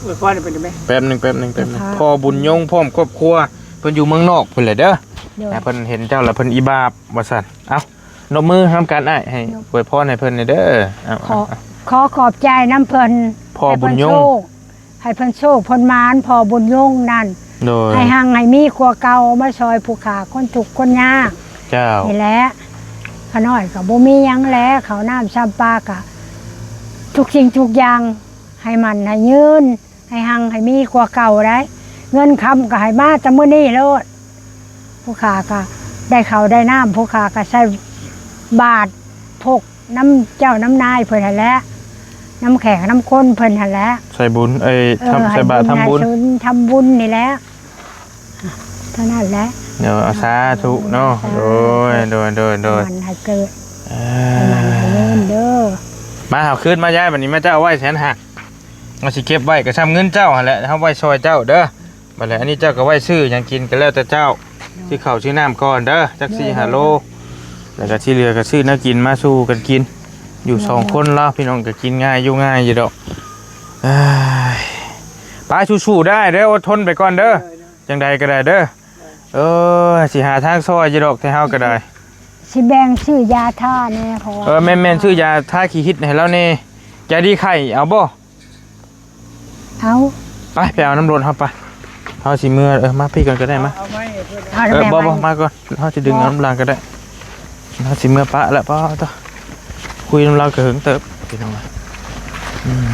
ອວຍພອນໃຫ້ເພິ່ນໄດ້ໄໝ? ແປັບໜຶ່ງ ແປັບໜຶ່ງ ແປັບໜຶ່ງ ເຈົ້າຄ່ະ ພໍ່ບຸນຍົງພ້ອມຄອບຄົວ ເພິ່ນຢູ່ເມືອງນອກພຸ້ນແຫຼະເດີ ໂດຍ ອ່າ ເພິ່ນເຫັນເຈົ້າແລ້ວເພິ່ນອີບາບວ່າຊັ້ນ ເອົ້າ ນົບມືນຳກັນອ້າຍ ໃຫ້ ໂດຍ ອວຍພອນໃຫ້ເພິ່ນແດ່ເດີ ເອົາ ຂໍ ເອົາ ຂໍຂອບໃຈນຳເພິ່ນ ພໍ່ບຸນຍົງ ໃຫ້ເພິ່ນໂຊກ ໃຫ້ເພິ່ນໂຊກເພິ່ນໝານ ພໍ່ບຸນຍົງນັ້ນ ໂດຍ ໃຫ້ຮັ່ງໃຫ້ມີກວ່າເກົ່າ ມາຊ່ອຍຜູ້ຂ້າຄົນທຸກຄົນຍາກ ເຈົ້າ ນີ້ແຫຼະ ຂ້ານ້ອຍກໍບໍ່ມີຫຍັງແຫຼະ ເຂົ້ານ້ຳຊຳປາກະ ທຸກສິ່ງທຸກຢ່າງ ໃຫ້ໝັ້ນໃຫ້ຍືນ ໃຫ້ຮັ່ງໃຫ້ມີກວ່າເກົ່າໄດ໋ ເງິນຄຳກໍໃຫ້ມາແຕ່ມື້ນີ້ໂລດ ຜູ້ຂ້າກໍໄດ້ເຂົ້າໄດ້ນ້ຳ ຜູ້ຂ້າກໍໃສ່ບາດພົກນຳເຈົ້ານຳນາຍເພິ່ນຫັ້ນແຫຼະ ນຳແຂກນຳຄົນເພິ່ນຫັ້ນແຫຼະ ໃສ່ບຸນ ເອີຍ ເອີ ທຳ ໃສ່ບາດທຳບຸນ ໃຫ້ບຸນໃຫ້ສຸນ ທຳບຸນນີ້ແຫຼະ ເທົ່ານັ້ນແຫຼະ ເນາະ ສາທຸເນາະ ສາທຸ ໂດຍ ໂດຍ ໂດຍ ໂດຍ ໃຫ້ໝັ້ນໃຫ້ເກີດ ເອີ ໃຫ້ໝັ້ນໃຫ້ຍືນເດີ ມາ ເອົາຄືນມາ ຍາຍ ບັດນີ້ມາ ເຈົ້າເອົາໄວ້ແສນຫ້າ ເຮົາຊິເກັບໄວ້ກໍຊ່ຳເງິນເຈົ້າຫັ້ນແຫຼະ ເຮົາໄວ້ຊ່ອຍເຈົ້າເດີ ບັດແລ້ວອັນນີ້ເຈົ້າກໍໄວ້ຊື້ຫຍັງກິນກໍແລ້ວແຕ່ເຈົ້າ ໂດຍ ຊື້ເຂົ້າຊື້ນ້ຳກ່ອນເດີ ຈັກ ໂດຍ ສີ່ຫ້າໂລ ໂດຍ ແລ້ວກໍທີ່ເຫຼືອກໍຊື້ແນວກິນມາສູ່ກັນກິນ ຢູ່ ໂດຍ ສອງຄົນລາວ ພີ່ນ້ອງກໍກິນງ່າຍຢູ່ງ່າຍຢູ່ດອກ ເອີຍ ໄປ ສູ້ໆ ໄດ້ເດີ ອົດທົນໄປກ່ອນເດີ ໂດຍ ໂດຍ ຈັ່ງໃດກໍໄດ້ເດີ ເອີຍ ຊິຫາທາງຊ່ອຍຢູ່ດອກ ແຕ່ເຮົາກໍໄດ້ ຊິແບ່ງຊື້ຢາທາແດ່ ເພາະວ່າ ເອີ ແມ່ນໆ ຊື້ຢາທາຂີ້ຫິດໃຫ້ລາວແດ່ ຢາດີໄຂ້ເອົາບໍ່? ເອົາ ໄປ ໄປເອົານຳລົດເຮົາໄປ ເຮົາຊິເມືອ ເອີ ມາພີ້ກ່ອນກໍໄດ້ ມາ ເອົາໄມ້ໃຫ້ເພິ່ນ ເອົາ ເອີ ແມ່ ບໍ່ ໄມ້ ບໍ່ ມາກ່ອນ ເຮົາຊິດຶງ ບໍ່ ເອົານຳຫຼັງກໍໄດ້ ເຮົາຊິເມືອປະແລ້ວ ປະໂທ້ ຄຸຍນຳລາວກໍເຫິງເຕີບ ພີ່ນ້ອງ ອືມ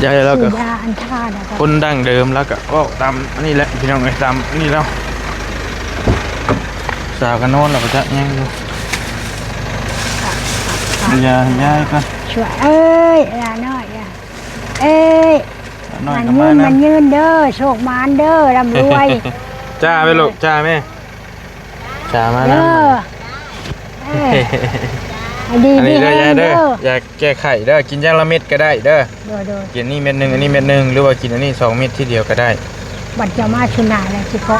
ຍາຍລາວກໍ ຢາອັນທ່ານະ ຄົນດັ້ງເດີມ ລາວກໍເວົ້າຕາມອັນນີ້ແຫຼະ ພີ່ນ້ອງເອີຍ ຕາມອັນນີ້ແລ້ວ. ສາວກໍນອນແລ້ວ ບໍ່ຈັກຫຍັງຢູ່. ຢາຍ ຢາຍກ່ອນ ຊ່ວຍເອີຍ ຫຼານ້ອຍ ເອີຍ ນ້ອຍ ມັນ ກໍ ຍື ມານຳ ມັນຍືນເດີ ໂຊກໝານເດີ ລ່ຳລວຍ. ຈ້າແມ່ລູກ ຈ້າແມ່ ຈ້າ ມານຳ ເອີ ເອີ ໃຫ້ດີມີແຮງເດີ ຢາແກ້ໄຂ້ເດີ ກິນຢ່າງລະເມັດກໍໄດ້ເດີ. ໂດຍ ໂດຍ ກິນນີ້ເມັດໜຶ່ງ ອັນນີ້ເມັດໜຶ່ງ ຫຼືວ່າກິນອັນນີ້ສອງເມັດທີດຽວກໍໄດ້. ບັດເຈົ້າມາຊຸນາແລ້ວຊິຂໍ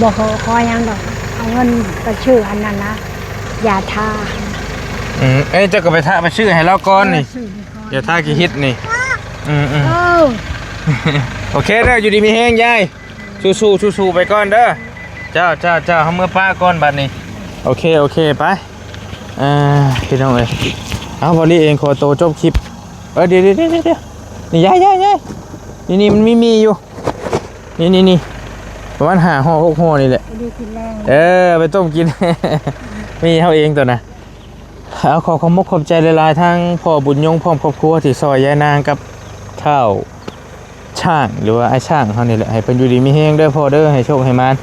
ບໍ່ຂໍ ຂໍຫຍັງດອກ ເອົາເງິນໄປຊື້ອັນນັ້ນນະ ຢາທາ. ອືມ ເອີຍ ເຈົ້າກໍໄປທາ ໄປຊື້ໃຫ້ລາວກ່ອນນີ້ ເອີ ຊື້ໃຫ້ກ່ອນ ຢາທາຂີ້ຫີດນີ້. ອືມໆ ເອີ ໂອເຄເດີ ຢູ່ດີມີແຮງຍາຍ ສູ້ໆ ສູ້ໆໄປກ່ອນເດີ. ເຈົ້າ ເຈົ້າ ເຈົ້າ ເຮົາເມືອປະກ່ອນບັດນີ້. ໂອເຄ ໂອເຄ ໄປ. ອ່າ ພີ່ນ້ອງເອີຍ ເອົາ ບອລລີເອງຂໍໂຕຈົບຄລິບ. ເອີ ດຽວໆໆ ນີ້ ຍາຍ ຍາຍ ຍາຍ ນີ້ໆ ມັນມີໝີ່ຢູ່ ນີ້ໆໆ ປະມານຫ້າຫໍ່ຫົກຫໍ່ນີ້ແຫຼະ. ເອີ ໄປຕົ້ມກິນ ໝີ່ເຮົາເອງຕົວນະ. ເອົາ ຂໍຂອບມົກຂອບໃຈຫຼາຍໆ ທັງພໍ່ບຸນຍົງພ້ອມຄອບຄົວທີ່ຊ່ອຍຍາຍນາງກັບທ້າວ ຊ້າງ ຫຼືວ່າອ້າຍຊ້າງເຮົານີ້ແຫຼະ ໃຫ້ເພິ່ນຢູ່ດີມີແຮງເດີພໍ່ເດີ ໃຫ້ໂຊກໃຫ້ໝານ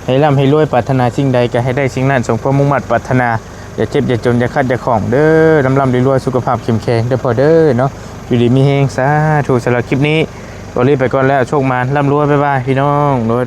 ໃຫ້ລ່ຳໃຫ້ລວຍ ປາດຖະໜາສິ່ງໃດກໍໃຫ້ໄດ້ສິ່ງນັ້ນ ສົມຄວາມມຸ່ງມາດປາດຖະໜາ ຢ່າເຈັບຢ່າຈົນ ຢ່າຂັດຢ່າຂ້ອງເດີ ລ່ຳໆລວຍໆ ສຸຂະພາບເຂັ້ມແຂງເດີພໍ່ເດີເນາະ ຢູ່ດີມີແຮງ ສາທຸ. ສຳລັບຄລິບນີ້ ບອລລີໄປກ່ອນແລ້ວ ໂຊກໝານ ລ່ຳລວຍ ບາຍບາຍ ພີ່ນ້ອງ ໂດຍ